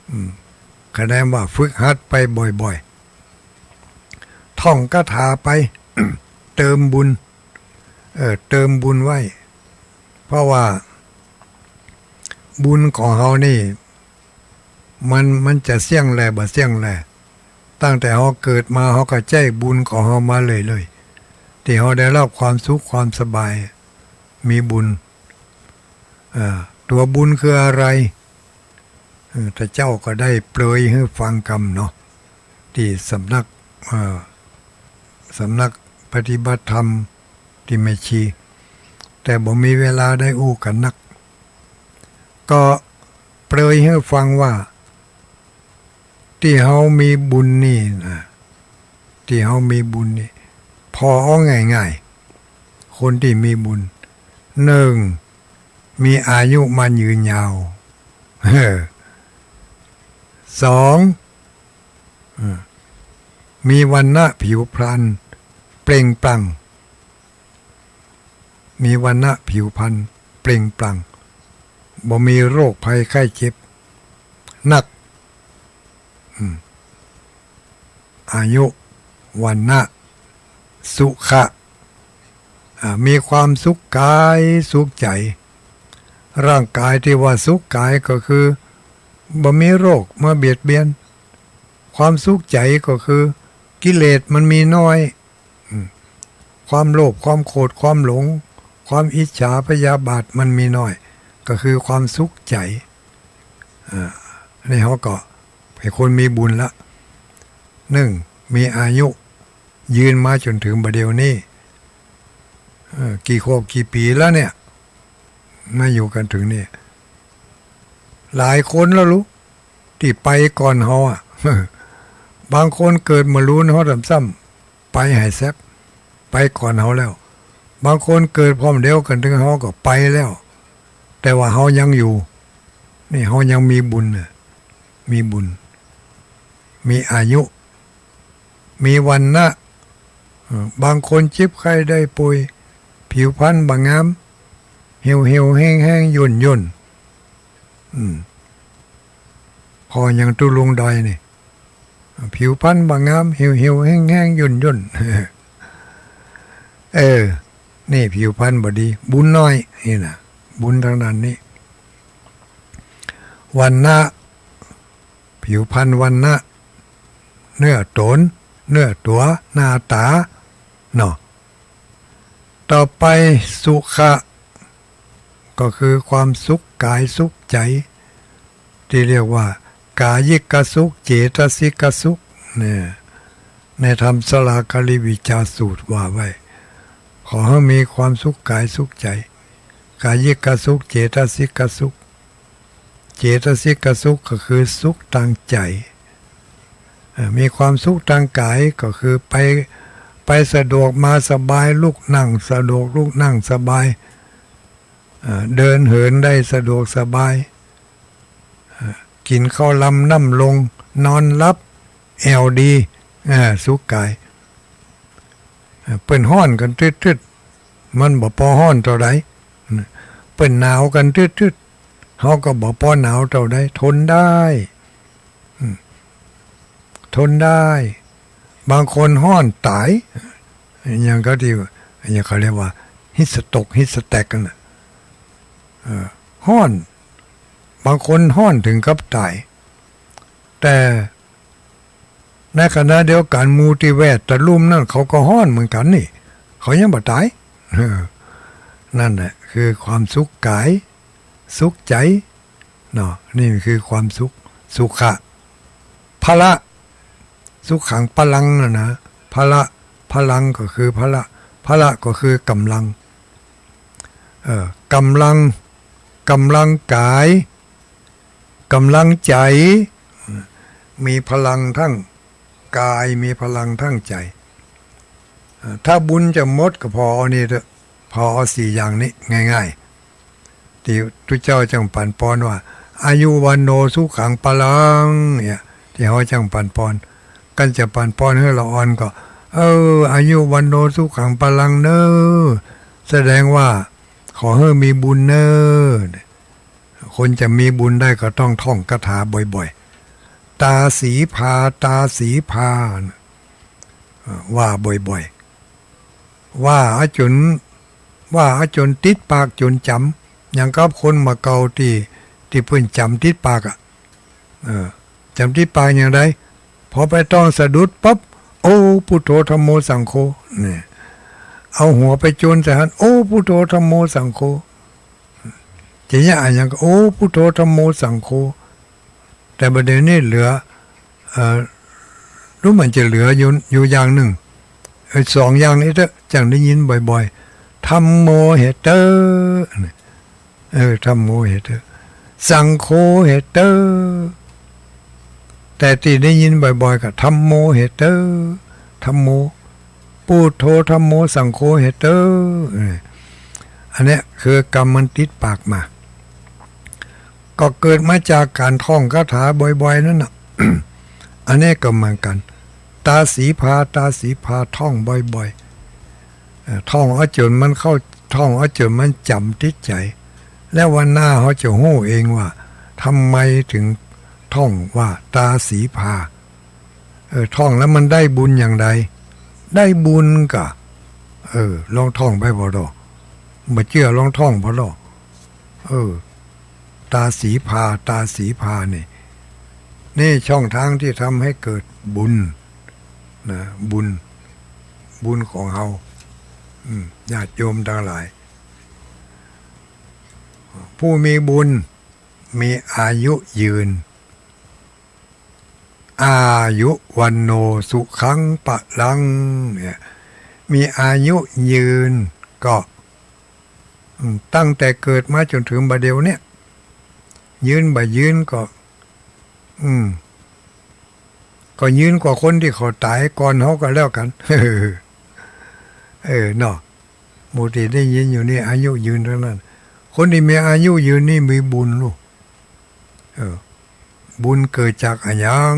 อืม คะแนนว่าฝึกหัดไปบ่อยๆ ท่องคาถาไป เติมบุญ เออ เติมบุญไว้ เพราะว่าบุญของเฮานี่ มัน มันจะเสี้ยงแลบ่เสี้ยงแล ตั้งแต่เฮาเกิดมา เฮาก็ใจ๊บุญของเฮามาเรื่อยๆ ตี้เฮาได้ฮับความสุขความสบาย มีบุญ เอ่อ ตั๋วบุญคืออะไร เอ่อ พระเจ้าก็ได้เปรยหื้อฟังกำเนาะ ตี้สำนัก เอ่อ สำนักปฏิบัติธรรมตี้แม่ชี แต่บ่มีเวลาได้อู้กั๋นนัก ก็เปรยหื้อฟังว่า ตี้เฮามีบุญนี่นะ ตี้เฮามีบุญนี่ ผ่อเอาง่ายๆ คนตี้มีบุญ นึ่ง มีอายุมั่นยืนยาว เออ สอง เออ มีวรรณะผิวพรรณเปล่งปลั่ง มีวรรณะผิวพรรณเปล่งปลั่ง บ่มีโรคภัยไข้เจ็บนัก อืม อายุ วรรณะ สุขะ อ่า มีความสุขก๋ายสุขใจ๋ ร่างก๋ายตี้ว่าสุขก๋ายก็คือ บ่มีโรคมาเบียดเบียน ความสุขใจ๋ก็คือกิเลสมันมีน้อย อืม ความโลภ ความโกรธ ความหลง ความอิจฉาพยาบาทมันมีน้อย ก็คือความสุขใจ๋ อ่า นี่เฮาก็เป๋นคนมีบุญละ นึ่ง มีอายุยืนมาจ๋นเถิงบ่าเดี่ยวนี้ เอ่อ กี่ขวบกี่ปี๋แล้วเนี่ย มาอยู่กั๋นเถิงนี่ หลายคนแล้วลูก ตี้ไปก่อนเฮาอะ บางคนเกิดบ่ฮู้เฮาซ้ำๆ ไปหายแซบ ไปก่อนเฮาแล้ว บางคนเกิดพร้อมเดียวกั๋นเถิงเฮาก็ไปแล้ว แต่ว่าเฮายังอยู่ นี่เฮายังมีบุญน่ะ มีบุญ มีอายุ มีวรรณะ เอ่อ บางคนเจ็บไข้ได้ป่วย ผิวพรรณบ่งาม เหี่ยวๆ แห้งๆ ย่นๆ อืม ผ่ออย่างตุ๊ลุงดอยนี่ ผิวพรรณบ่งาม เหี่ยวๆ แห้งๆ ย่นๆ เออ นี่ผิวพรรณบ่ดี บุญน้อย นี่น่ะ บุญตางด้านนี้ วรรณะ ผิวพรรณ วรรณะ เนื้อต๋น เนื้อตั๋ว หน้าต๋า เนาะ ต่อไป สุขะ ก็คือความสุขก๋ายสุขใจ๋ ตี้เรียกว่า กายิกสุข เจตสิกสุข เนี่ย ในธรรมสลาคริวิจจาสูตรว่าไว้ ขอหื้อมีความสุขก๋ายสุขใจ๋ กายิกสุข เจตสิกสุข เจตสิกสุขก็คือสุขตางใจ๋ เอ่อ มีความสุขตางก๋ายก็คือไป ไปสะดวก มาสบาย ลุกนั่งสะดวก ลุกนั่งสบาย เอ่อ เดินเหินได้สะดวกสบาย เอ่อ กิ๋นข้าวลำน้ำลง นอนหลับ แอ่วดี เอ่อ สุขก๋าย เอ่อ เปิ้นฮ้อนกั๋นตึ๊ดๆ มันบ่ปอฮ้อนเต้าใด เปิ้นหนาวกั๋นตึ๊ดๆ เฮาก็บ่ปอหนาวเต้าใด ทนได้ อืม ทนได้ บางคนฮ้อนต๋าย อย่างก็ตี้ อย่างเขาเรียกว่า heat stroke heat stroke นั่นน่ะ เอ่อ ฮ้อน บางคนฮ้อนเถิงกับต๋าย แต่ในขณะเดียวกั๋น หมู่ตี้แวดตะลุ่มนั่น เขาก็ฮ้อนเหมือนกั๋นนี่ เขายังบ่ต๋าย เออ นั่นแหละคือความสุขก๋าย สุขใจ๋ เนาะ นี่คือความสุข สุขะ พละ สุขัง พลัง น่ะนะ พละ พลังก็คือพละ พละก็คือก๋ำลัง เอ่อ ก๋ำลัง ก๋ำลังก๋าย ก๋ำลังใจ๋ มีพลังตางก๋าย มีพลังตางใจ๋ เอ่อ ถ้าบุญจะหมดก็ผ่อเอานี่เต๊อะ ผ่อเอาสี่อย่างนี้ง่ายๆ ตี้ตุ๊เจ้าจั้งปั๋นปอนว่า อายุ วัณโณ สุขัง พลัง เนี่ย ตี้เฮาจั้งปั๋นปอน กั๋นจะปั๋นปอนหื้อละอ่อนก็ เออ อายุ วัณโณ สุขัง พลัง เน่อ แสดงว่าขอหื้อมีบุญเน่อ คนจะมีบุญได้ก็ต้องท่องคาถาบ่อยๆ ตาสีพา ตาสีพา เอ่อ ว่าบ่อยๆ ว่าเอาจ๋น ว่าเอาจ๋นติดปากจ๋นจ๋ำ อย่างกับคนบ่าเก่าตี้ ตี้เปิ้นจ๋ำติดปากอะ เออ จ๋ำติดปากอย่างใด พอไปต้องสะดุดปั๊บ โอ้ พุทโธ ธัมโม สังโฆ เนี่ย เอาหัวไปจุนใส่หั้น โอ้ พุทโธ ธัมโม สังโฆ จะเยียะอะหยังก็ โอ้ พุทโธ ธัมโม สังโฆ แต่บ่าเดี่ยวนี้เหลือ เอ่อ ฮู้มันจะเหลืออยู่ อยู่อย่างนึ่ง เอ่อ สองอย่างนี้เต๊อะ จั้งได้ยินบ่อยๆ ธัมโม เหเตอ เออ ธัมโม เหเตอ สังโฆ เหเตอ แต่ตี้ได้ยินบ่อยๆ ก็ ธัมโม เหเตอ ธัมโม พุทโธ ธัมโม สังโฆ เหเตอ เออ อันเนี้ยคือกรรมมันติดปากมา ก็เกิดมาจากก๋านท่องคาถาบ่อยๆ นั่นน่ะ อันนี้ก็เหมือนกั๋น ตาสีพา ตาสีพา ท่องบ่อยๆ เอ่อ ท่องเอาจ๋นมันเข้า ท่องเอาจ๋นมันจ๋ำติดใจ๋ แล้ววันหน้าเฮาจะฮู้เองว่า ทำไมเถิงท่องว่าตาสีพา เออ ท่องแล้วมันได้บุญอย่างใด ได้บุญก่ะ เออ ลองท่องไปผ่อเถาะ บ่เจื้อลองท่องผ่อเถาะ เออ ตาสีพา ตาสีพานี่ นี่ช่องทางตี้ทำหื้อเกิดบุญนะ บุญ บุญของเฮา อืม ญาติโยมตังหลาย ผู้มีบุญมีอายุยืน อายุ วัณโณ สุขัง พลัง เนี่ย มีอายุยืนก็ อืม ตั้งแต่เกิดมาจ๋นเถิงบ่าเดี่ยวเนี่ย ยืนบ่ายืนก็ อืม ก็ยืนกว่าคนตี้เขาต๋ายก่อนเฮาก็แล้วกั๋น เออ เนาะ หมู่ตี้ได้ยินอยู่นี่อายุยืนตังนั้น คนตี้มีอายุยืนนี่มีบุญลูก เออ บุญเกิดจากอะหยัง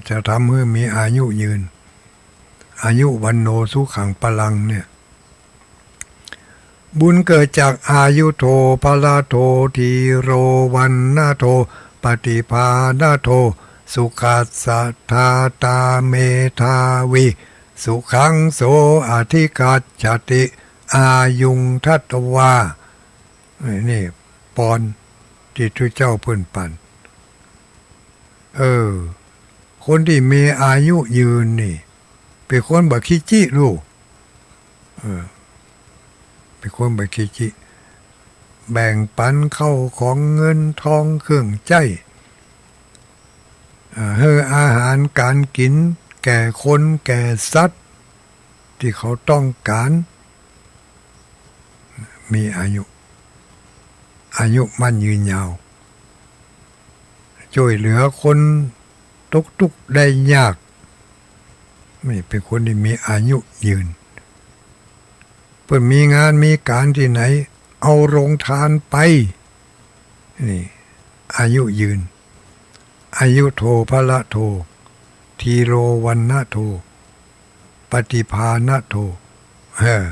จะทำหื้อมีอายุยืน อายุ วัณโณ สุขัง พลัง เนี่ย บุญเกิดจากอายุโท พละโท ธีโร วัณณโท ปฏิภาณโท สุขัสสะ ทาตา เมธาวี สุขัง โส อธิคัจฉติ อายุง ทัตวา นี่ นี่ปอนตี้พระเจ้าเปิ้นปั๋น เออ คนตี้มีอายุยืนนี่ เป๋นคนบ่ขี้จี้ลูก เออ เป๋นคนบ่ขี้จี้ แบ่งปั๋นเข้าของเงินทองเครื่องใจ๊ เอ่อ หื้ออาหารก๋านกิ๋นแก่คนแก่สัตว์ตี้เขาต้องก๋าน มีอายุ อายุมั่นยืนยาว จ้วยเหลือคนตกตุ๊กข์ได้ยาก นี่เป๋นคนตี้มีอายุยืน เปิ้นมีงานมีก๋านตี้ไหน เอาโฮงตานไป นี่ อายุยืน อายุโท พละโท ธีโร วัณณโท ปฏิภาณโท เออ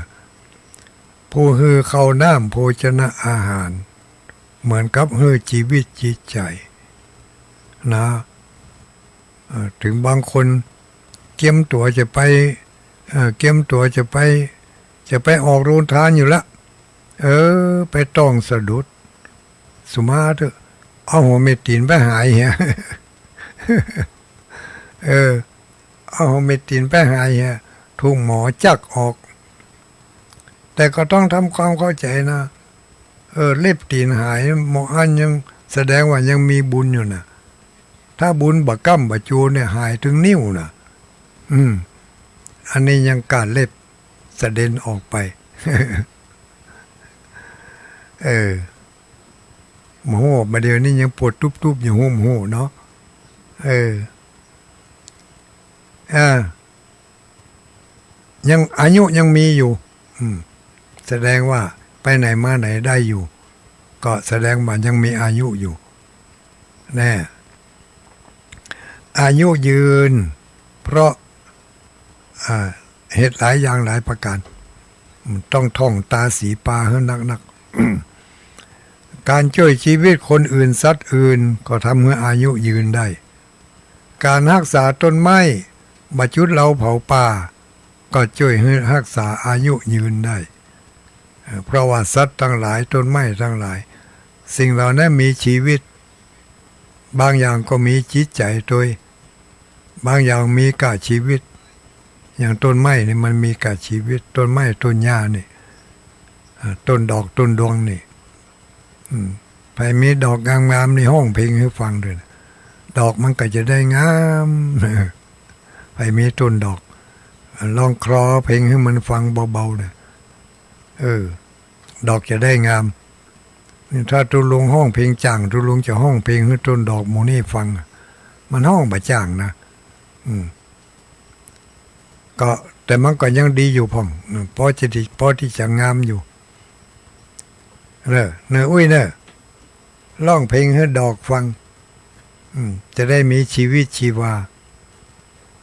ผู้หื้อข้าวน้ำโภชนะอาหาร เหมือนกับหื้อจีวิตจิตใจ๋ นะ เอ่อ เถิงบางคนเกียมตั๋วจะไป เอ่อ เกียมตั๋วจะไป จะไปออกโฮงตานอยู่ละ เออ ไปต้องสะดุด สุมาเต๊อะ เอาหัวเม็ดตี๋นไปหายเหีย เออ เอาหัวเม็ดตี๋นไปหายเหีย ถูกหมอจักออก แต่ก็ต้องทำความเข้าใจ๋นะ เออ เล็บตี๋นหาย หมออั้นยังแสดงว่ายังมีบุญอยู่นะ ถ้าบุญบ่ก้ำบ่จูเนี่ย หายเถิงนิ้วนะ อืม อันนี้ยังก้าเล็บสะเด็นออกไป เออ บ่ฮู้ บ่าเดี่ยวนี้ยังปวดตุ๊บๆ อยู่ ฮู้บ่ฮู้เนาะ เออ อ่า ยังอายุยังมีอยู่ อืม แสดงว่าไปไหนมาไหนได้อยู่ ก็แสดงว่ายังมีอายุอยู่ แน่ อายุยืน เพราะ อ่า เหตุหลายอย่างหลายประก๋าน อืม ต้องท่องตาสีปาหื้อนักๆ ก๋านจ้วยจีวิตคนอื่นสัตว์อื่น ก็ทำหื้ออายุยืนได้ ก๋านฮักษาต้นไม้ บ่จุดเหลาเผาป่า ก็จ้วยหื้อฮักษาอายุยืนได้ เอ่อ เพราะว่าสัตว์ตังหลาย ต้นไม้ตังหลาย สิ่งเหล่านั้นมีจีวิต บางอย่างก็มีจิตใจ๋ตวย บางอย่างมีก้าจีวิต อย่างต้นไม้นี่มันมีก้าจีวิต ต้นไม้ต้นหญ้านี่ อ่า ต้นดอกต้นดวงนี่ อืม ใผมีดอกงามๆ นี่ฮ้องเพลงหื้อฟังด้วยนะ ดอกมันก็จะได้งาม ใผมีต้นดอก ลองคลอเพลงหื้อมันฟังเบาๆ เนี่ย เออ ดอกจะได้งาม นี่ถ้าตุ๊ลุงฮ้องเพลงจ้าง ตุ๊ลุงจะฮ้องเพลงหื้อต้นดอกหมู่นี้ฟัง มันฮ้องบ่จ้างนะ อืม ก็ แต่มันก็ยังดีอยู่พ่อง อืม พอจะดี พอตี้จะงามอยู่ เนอะ เนอะ อุ้ยเนอะ ฮ้องเพลงหื้อดอกฟัง อืม จะได้มีจีวิตชีวา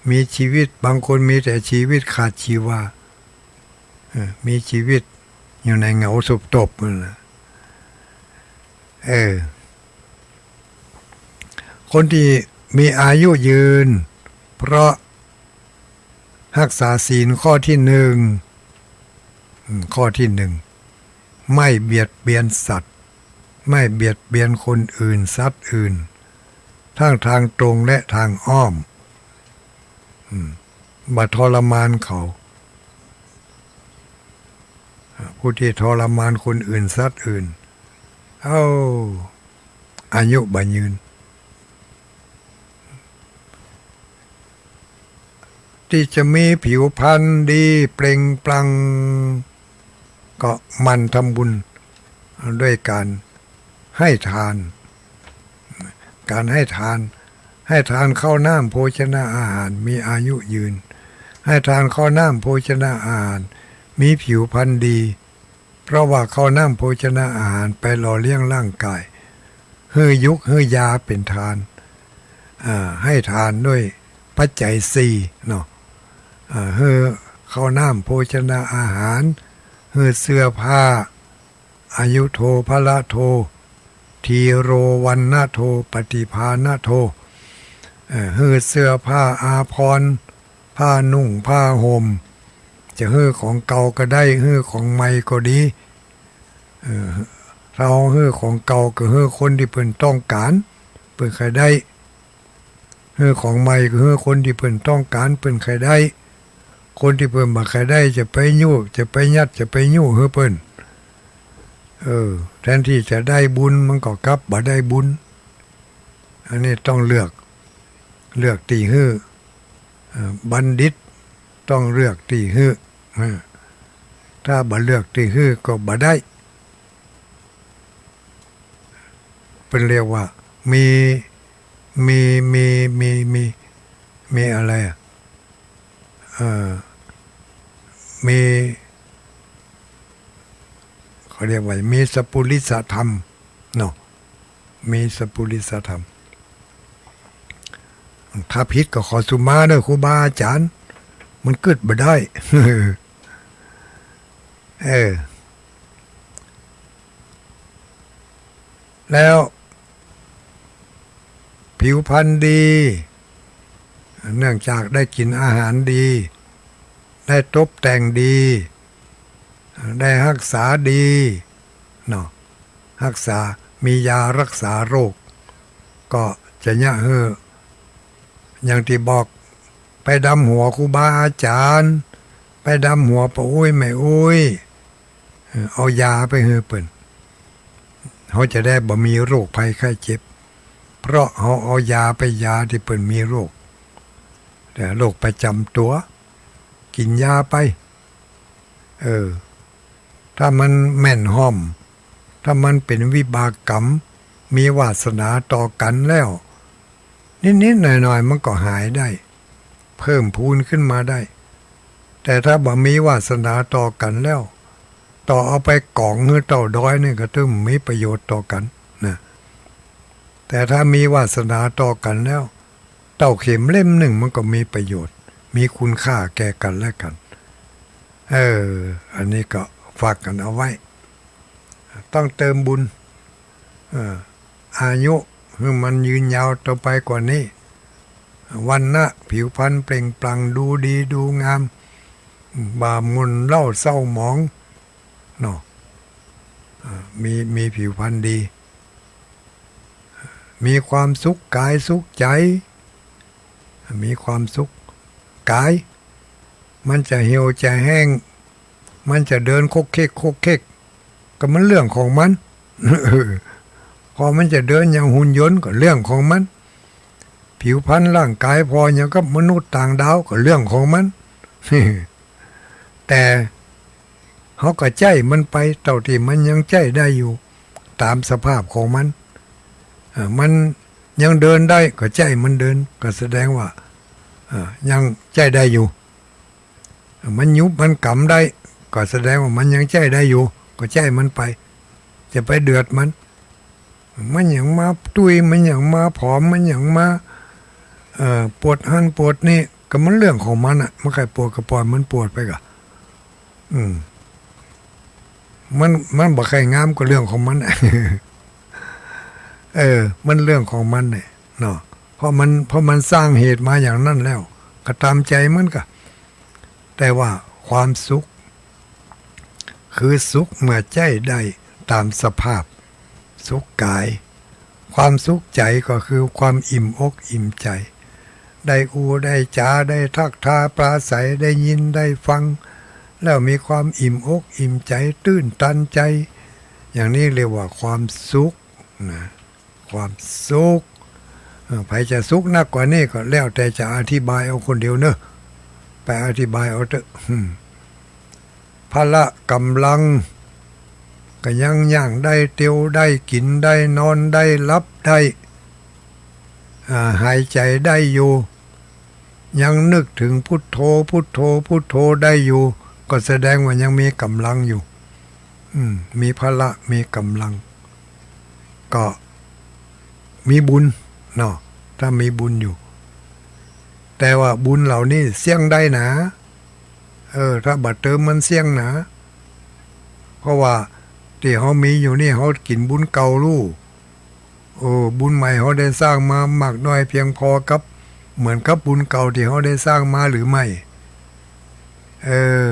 มีจีวิต บางคนมีแต่จีวิตขาดชีวา เออ มีจีวิตอยู่ในเหงาสบตบนั่นแหละ เออ คนตี้มีอายุยืน เพราะฮักษาศีลข้อตี้หนึ่ง อืม ข้อตี้หนึ่ง ไม่เบียดเบียนสัตว์ ไม่เบียดเบียนคนอื่น สัตว์อื่น ทั้งตางตรงและตางอ้อม อืม บ่ทรมานเขา ผู้ตี้ทรมานคนอื่นสัตว์อื่น เอ้า อายุบ่ยืน ตี้จะมีผิวพรรณดีเปล่งปลั่ง ก็หมั่นทำบุญด้วยการให้ทาน การให้ทาน ให้ทานข้าวน้ำโภชนาอาหารมีอายุยืน ให้ทานข้าวน้ำโภชนาอาหารมีผิวพรรณดี เพราะว่าข้าวน้ำโภชนาอาหารไปหล่อเลี้ยงร่างกาย หื้อยุกหื้อยาเป๋นทาน อ่า ให้ทานด้วยปัจจัยสี่เนาะ อ่า หื้อข้าวน้ำโภชนาอาหาร หื้อเสื้อผ้า อายุโท พละโท ธีโร วัณณโท ปฏิภาณโท เอ่อ หื้อเสื้อผ้าอาภรณ์ ผ้านุ่งผ้าห่ม จะหื้อของเก่าก็ได้ หื้อของใหม่ก็ดี เอ่อ ถ้าหื้อของเก่าก็หื้อคนตี้เปิ้นต้องก๋าน เปิ้นใค่ได้ หื้อของใหม่ก็หื้อคนตี้เปิ้นต้องก๋าน เปิ้นใค่ได้ คนตี้เปิ้นบ่ใค่ได้จะไปยุ จะไปยัด จะไปยุหื้อเปิ้น เออ แทนตี้จะได้บุญมันก็กลับบ่ได้บุญ อันนี้ต้องเลือก เลือกตี้หื้อ เอ่อ บัณฑิตต้องเลือกตี้หื้อ เออ ถ้าบ่เลือกตี้หื้อก็บ่ได้ เปิ้นเรียกว่ามี มี มี มี มี มีอะไรอะ เอ่อ มี เขาเรียกว่ามีสัปปุริสธรรมเนาะ มีสัปปุริสธรรม ถ้าผิดก็ขอสุมาเด้อครูบาอาจ๋ารย์ มันกึ๊ดบ่ได้ เออ แล้วผิวพรรณดี เนื่องจากได้กิ๋นอาหารดี ได้ตบแต่งดี ได้ฮักษาดีเนาะ ฮักษา มียาฮักษาโรค ก็จะเยียะหื้อ อย่างตี้บอก ไปดำหัวครูบาอาจ๋ารย์ ไปดำหัวป้ออุ๊ยแม่อุ๊ย เออ เอายาไปหื้อเปิ้น เฮาจะได้บ่มีโรคภัยไข้เจ็บ เพราะเฮาเอายาไปยาตี้เปิ้นมีโรค แต่โรคประจ๋ำตั๋ว กิ๋นยาไป เออ ถ้ามันแม่นฮ่อม ถ้ามันเป๋นวิบากกรรม มีวาสนาต่อกั๋นแล้ว นิดๆ หน่อยๆ มันก็หายได้ เพิ่มพูนขึ้นมาได้ แต่ถ้าบ่มีวาสนาต่อกั๋นแล้ว ต่อเอาไปก๋องหื้อเต้าดอยนี่ก็ตึงมีประโยชน์ต่อกั๋นนะ แต่ถ้ามีวาสนาต่อกั๋นแล้ว เต้าเข็มเล่มนึ่งมันก็มีประโยชน์ มีคุณค่าแก่กั๋นและกั๋น เออ อันนี้ก็ฝากกั๋นเอาไว้ ต้องเติมบุญ เออ อายุหื้อมันยืนยาวต่อไปกว่านี้ วรรณะผิวพรรณเปล่งปลั่ง ดูดีดูงาม บ่หม่นเศร้าหมองเนาะ อ่า มี มีผิวพรรณดี มีความสุขกายสุขใจ๋ มีความสุขกาย มันจะเหี่ยวจะแห้ง มันจะเดินโคกเค้กโคกเค้ก ก็มันเรื่องของมัน พอมันจะเดินอย่างหุ่นยนต์ก็เรื่องของมัน ผิวพรรณร่างกายผ่ออย่างกับมนุษย์ต่างดาวก็เรื่องของมัน แต่เฮาก็ใจ๊มันไปเต้าตี้มันยังใจ๊ได้อยู่ ต๋ามสภาพของมัน เอ่อ มันยังเดินได้ก็ใจ๊มันเดิน ก็แสดงว่า เอ่อ ยังใจ๊ได้อยู่ มันหยุบมันก๋ำได้ ก็แสดงว่ามันยังใจ๊ได้อยู่ ก็ใจ๊มันไป จะไปเดือดมัน มันหยังมาตุ้ย มันหยังมาผอม มันหยังมา เอ่อ ปวดหั้นปวดนี่ ก็มันเรื่องของมันอะ มันใค่ปวดก็ปล่อยมันปวดไปก่า อืม มัน มันบ่ใค่งามก็เรื่องของมันอะ เออ มันเรื่องของมันเนี่ยเนาะ เพราะมัน เพราะมันสร้างเหตุมาอย่างนั้นแล้ว ก็ต๋ามใจ๋มันก่า แต่ว่าความสุข คือสุขเมื่อใจ๊ได้ต๋ามสภาพ สุขกาย ความสุขใจ๋ก็คือความอิ่มอกอิ่มใจ๋ ได้อู้ได้จ๋า ได้ทักทายปราศรัย ได้ยินได้ฟัง แล้วมีความอิ่มอกอิ่มใจ๋ ตื้นตันใจ๋ อย่างนี้เรียกว่าความสุขนะ ความสุข เออ ใผจะสุขนักกว่านี้ก็แล้วแต่จะอธิบายเอาคนเดียวเนาะ ไปอธิบายเอาเต๊อะ อืม พละก๋ำลัง ก็ยังย่างได้ เตียวได้ กิ๋นได้ นอนได้ หลับได้ อ่า หายใจ๋ได้อยู่ ยังนึกเถิงพุทโธ พุทโธ พุทโธได้อยู่ ก็แสดงว่ายังมีก๋ำลังอยู่ อืม มีพละ มีก๋ำลัง ก็มีบุญเนาะ ถ้ามีบุญอยู่ แต่ว่าบุญเหล่านี้เสี้ยงได้นะ เออ ถ้าบ่เติมมันเสี้ยงนะ เพราะว่าตี้เฮามีอยู่นี่ เฮากิ๋นบุญเก่าลู่ เออ บุญใหม่เฮาได้สร้างมามากน้อยเพียงพอกับ เหมือนกับบุญเก่าตี้เฮาได้สร้างมาหรือไม่ เออ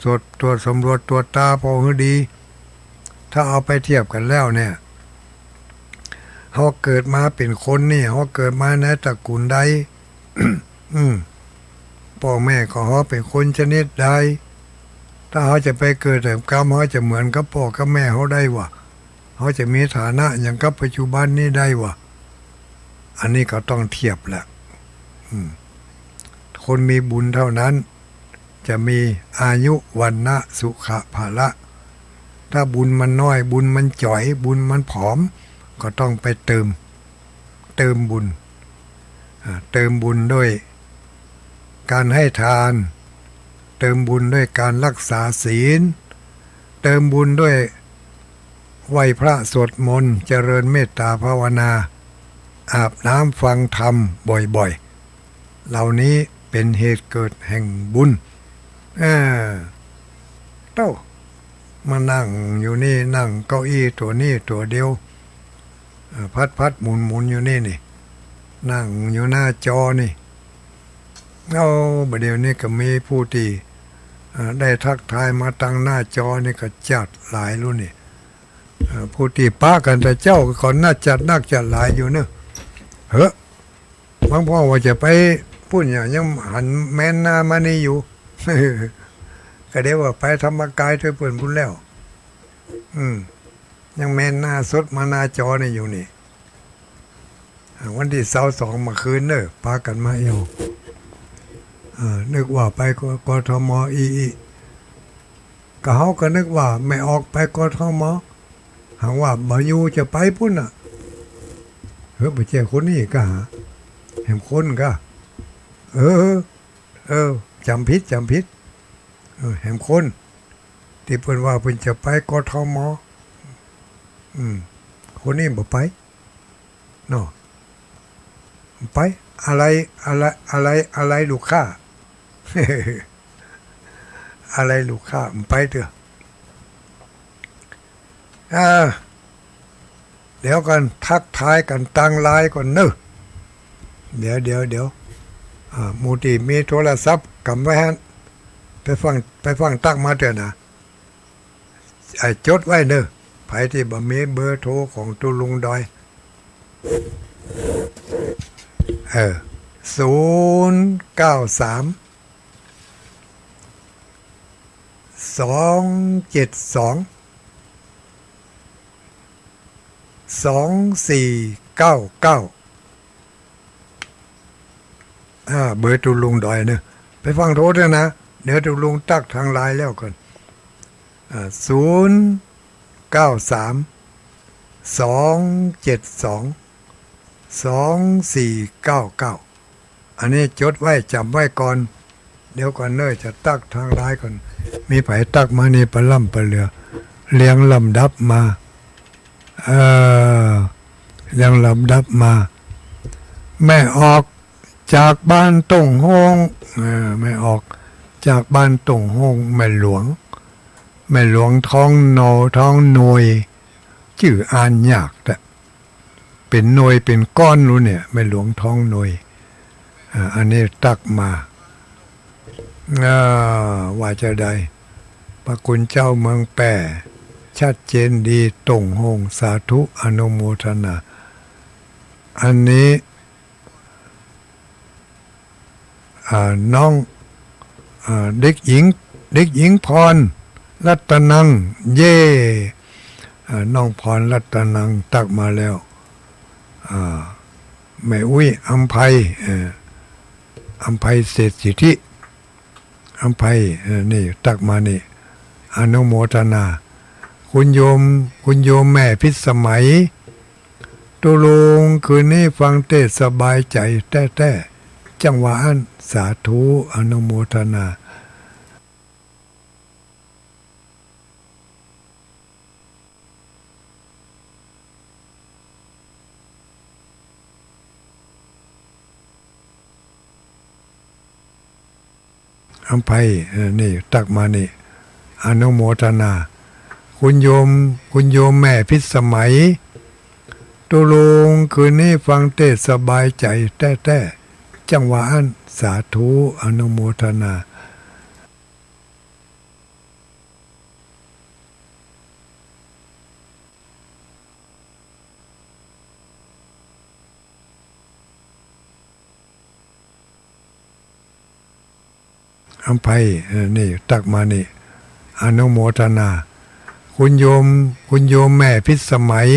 ตรวจ ตรวจสำรวจตรวจตาผ่อหื้อดี ถ้าเอาไปเทียบกั๋นแล้วเนี่ย เฮาเกิดมาเป๋นคนนี่ เฮาเกิดมาในตระกู๋ลใด อืม ป้อแม่ของเฮาเป๋นคนชนิดใด ถ้าเฮาจะไปเกิดแหมกำ เฮาจะเหมือนกับป้อกับแม่เฮาได้บ่ เฮาจะมีฐานะหยังกับปัจจุบันนี้ได้บ่ อันนี้ก็ต้องเทียบแหละ อืม คนมีบุญเท่านั้น จะมีอายุ วรรณะ สุขะ พละ ถ้าบุญมันน้อย บุญมันจ๋อย บุญมันผอม ก็ต้องไปเติม เติมบุญ อ่า เติมบุญด้วยการให้ทาน เติมบุญด้วยการรักษาศีล เติมบุญด้วยไหว้พระสวดมนต์ เจริญเมตตาภาวนา อาบน้ำฟังธรรมบ่อยๆ เหล่านี้เป๋นเหตุเกิดแห่งบุญ เออ โต้ มานั่งอยู่นี่ นั่งเก้าอี้ตั๋วนี้ตั๋วเดียว เอ่อ พัดๆ หมุนๆ อยู่นี่นี่ นั่งอยู่หน้าจอนี่ เอา บ่าเดี่ยวนี้ก็มีผู้ตี้ เอ่อ ได้ทักทายมาตางหน้าจอนี่ก็จัดหลายลูกนี่ เอ่อ ผู้ตี้ปะกั๋นแต่เจ๊าก่อน นักจัดนักจัดหลายอยู่เนาะ เฮ้อ บางพ่อว่าจะไปปุ้นอย่าง ยังหันแมนหน้ามานี่อยู่ ก็เดี๋ยวว่าไปธรรมกายตวยเปิ้นปุ้นแล้ว อืม ยังแมนหน้าสดมาหน้าจอนี่อยู่นี่ อ่า วันตี้ซาวสองเมื่อคืนเน่อ ปากั๋นมาเอี่ยว อ่า นึกว่าไป ก กทม อี้ อี้ ก็เฮาก็นึกว่าแม่ออกไป กทม หากว่าบ่อยู่จะไปปุ้นน่ะ เฮ้อ บ่ใจ้คนอี้ก้า แหมคนก้า เออ เออ จ๋ำผิด จ๋ำผิด เออ แหมคน ตี้เปิ้นว่าเปิ้นจะไป กทม อืม คนอี้บ่ไป เนาะ ไป อะไร อะไร อะไร อะไรลูกค้า อะไรลูกค้า ไปเต๊อะ อ่า เดี๋ยวก่อน ทักทายกั๋นตางไลน์ก่อนเน่อ เดี๋ยว เดี๋ยว เดี๋ยว อ่า หมู่ตี้มีโทรศัพท์ก๋ำไว้หั้น ไปฟัง ไปฟังตั๊กมาเต๊อะนะ ไอ้ จดไว้เน่อ ใผตี้บ่มีเบอร์โทรของตุ๊ลุงดอย เออ ศูนย์เก้าสาม สองเจ็ดสอง สองสี่เก้าเก้า อ่า เบอร์ตุ๊ลุงดอยเน่อ ไปฟังโทรเต๊อะนะ เดี๋ยวตุ๊ลุงตั๊กตางไลน์แล้วก่อน อ่า ศูนย์เก้าสาม สองเจ็ดสอง สองสี่เก้าเก้า อันนี้จดไว้ จ๋ำไว้ก่อน เดี๋ยวก่อนเน่อ จะตั๊กตางไลน์ก่อน มีใผตั๊กมานี่ปะล่ำปะเหลือ เรียงลำดับมา เอ่อ เรียงลำดับมา แม่ออกจากบ้านต้งโฮง เอ่อ แม่ออกจากบ้านต้งโฮง แม่หลวง แม่หลวงทองโน ทองหน่วย จื้ออ่านยากแต๊ เป๋นหน่วยเป๋นก้อนลูกเนี่ย แม่หลวงทองหน่วย อ่า อันนี้ตั๊กมา อ่า ว่าจาใด พระคุณเจ้าเมืองแป้ ชัดเจนดี ต้งโฮง สาธุ อนุโมทนา อันนี้ อ่า น้อง อ่า เด็กหญิง เด็กหญิงพรรัตนัง เย้ อ่า น้องพรรัตนังตั๊กมาแล้ว อ่า แม่อุ๊ยอำไพ เอ่อ อำไพเศรษฐสิทธิ อำไพ เอ่อ นี่ตั๊กมานี่ อนุโมทนา คุณโยม คุณโยมแม่พิสมัย ตกลงคืนนี้ฟังเทศน์สบายใจ๋แต๊ๆ จังว่าอั้น สาธุ อนุโมทนา อำไพ เอ่อ นี่ตั๊กมานี่ อนุโมทนา คุณโยม คุณโยมแม่พิสมัย ตกลงคืนนี้ฟังเทศน์สบายใจ๋แต๊ๆ จังว่าอั้น สาธุ อนุโมทนา อำไพ เอ่อ นี่ตั๊กมานี่ อนุโมทนา คุณโยม คุณโยมแม่พิสมัย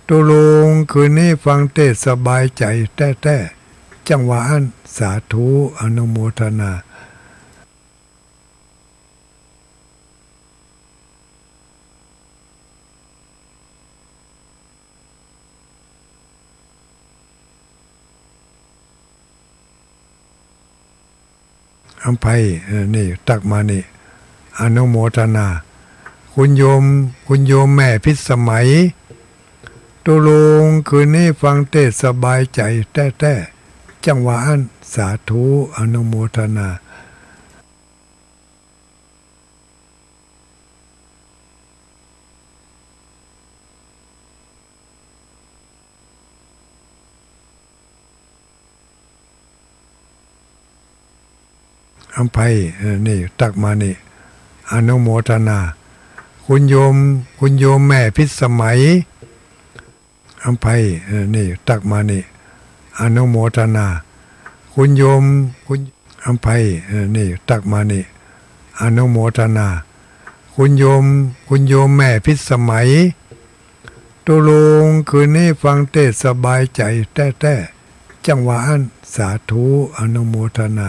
ตกลงคืนนี้ฟังเทศน์สบายใจ๋แต๊ๆ จังว่าอั้น สาธุ อนุโมทนา อำไพ เอ่อ นี่ตั๊กมานี่ อนุโมทนา คุณโยม คุณโยมแม่พิสมัย ตกลงคืนนี้ฟังเทศน์สบายใจ๋แต๊ๆ จังว่าอั้น สาธุ อนุโมทนา อำไพ เอ่อ นี่ตั๊กมานี่ อนุโมทนา คุณโยม คุณโยมแม่พิสมัย อำไพ เอ่อ นี่ตั๊กมานี่ อนุโมทนา คุณโยม คุณ อำไพ เอ่อ นี่ตั๊กมานี่ อนุโมทนา คุณโยม คุณโยมแม่พิสมัย ตกลงคืนนี้ฟังเทศน์สบายใจ๋แต๊ๆ จังว่าอั้น สาธุ อนุโมทนา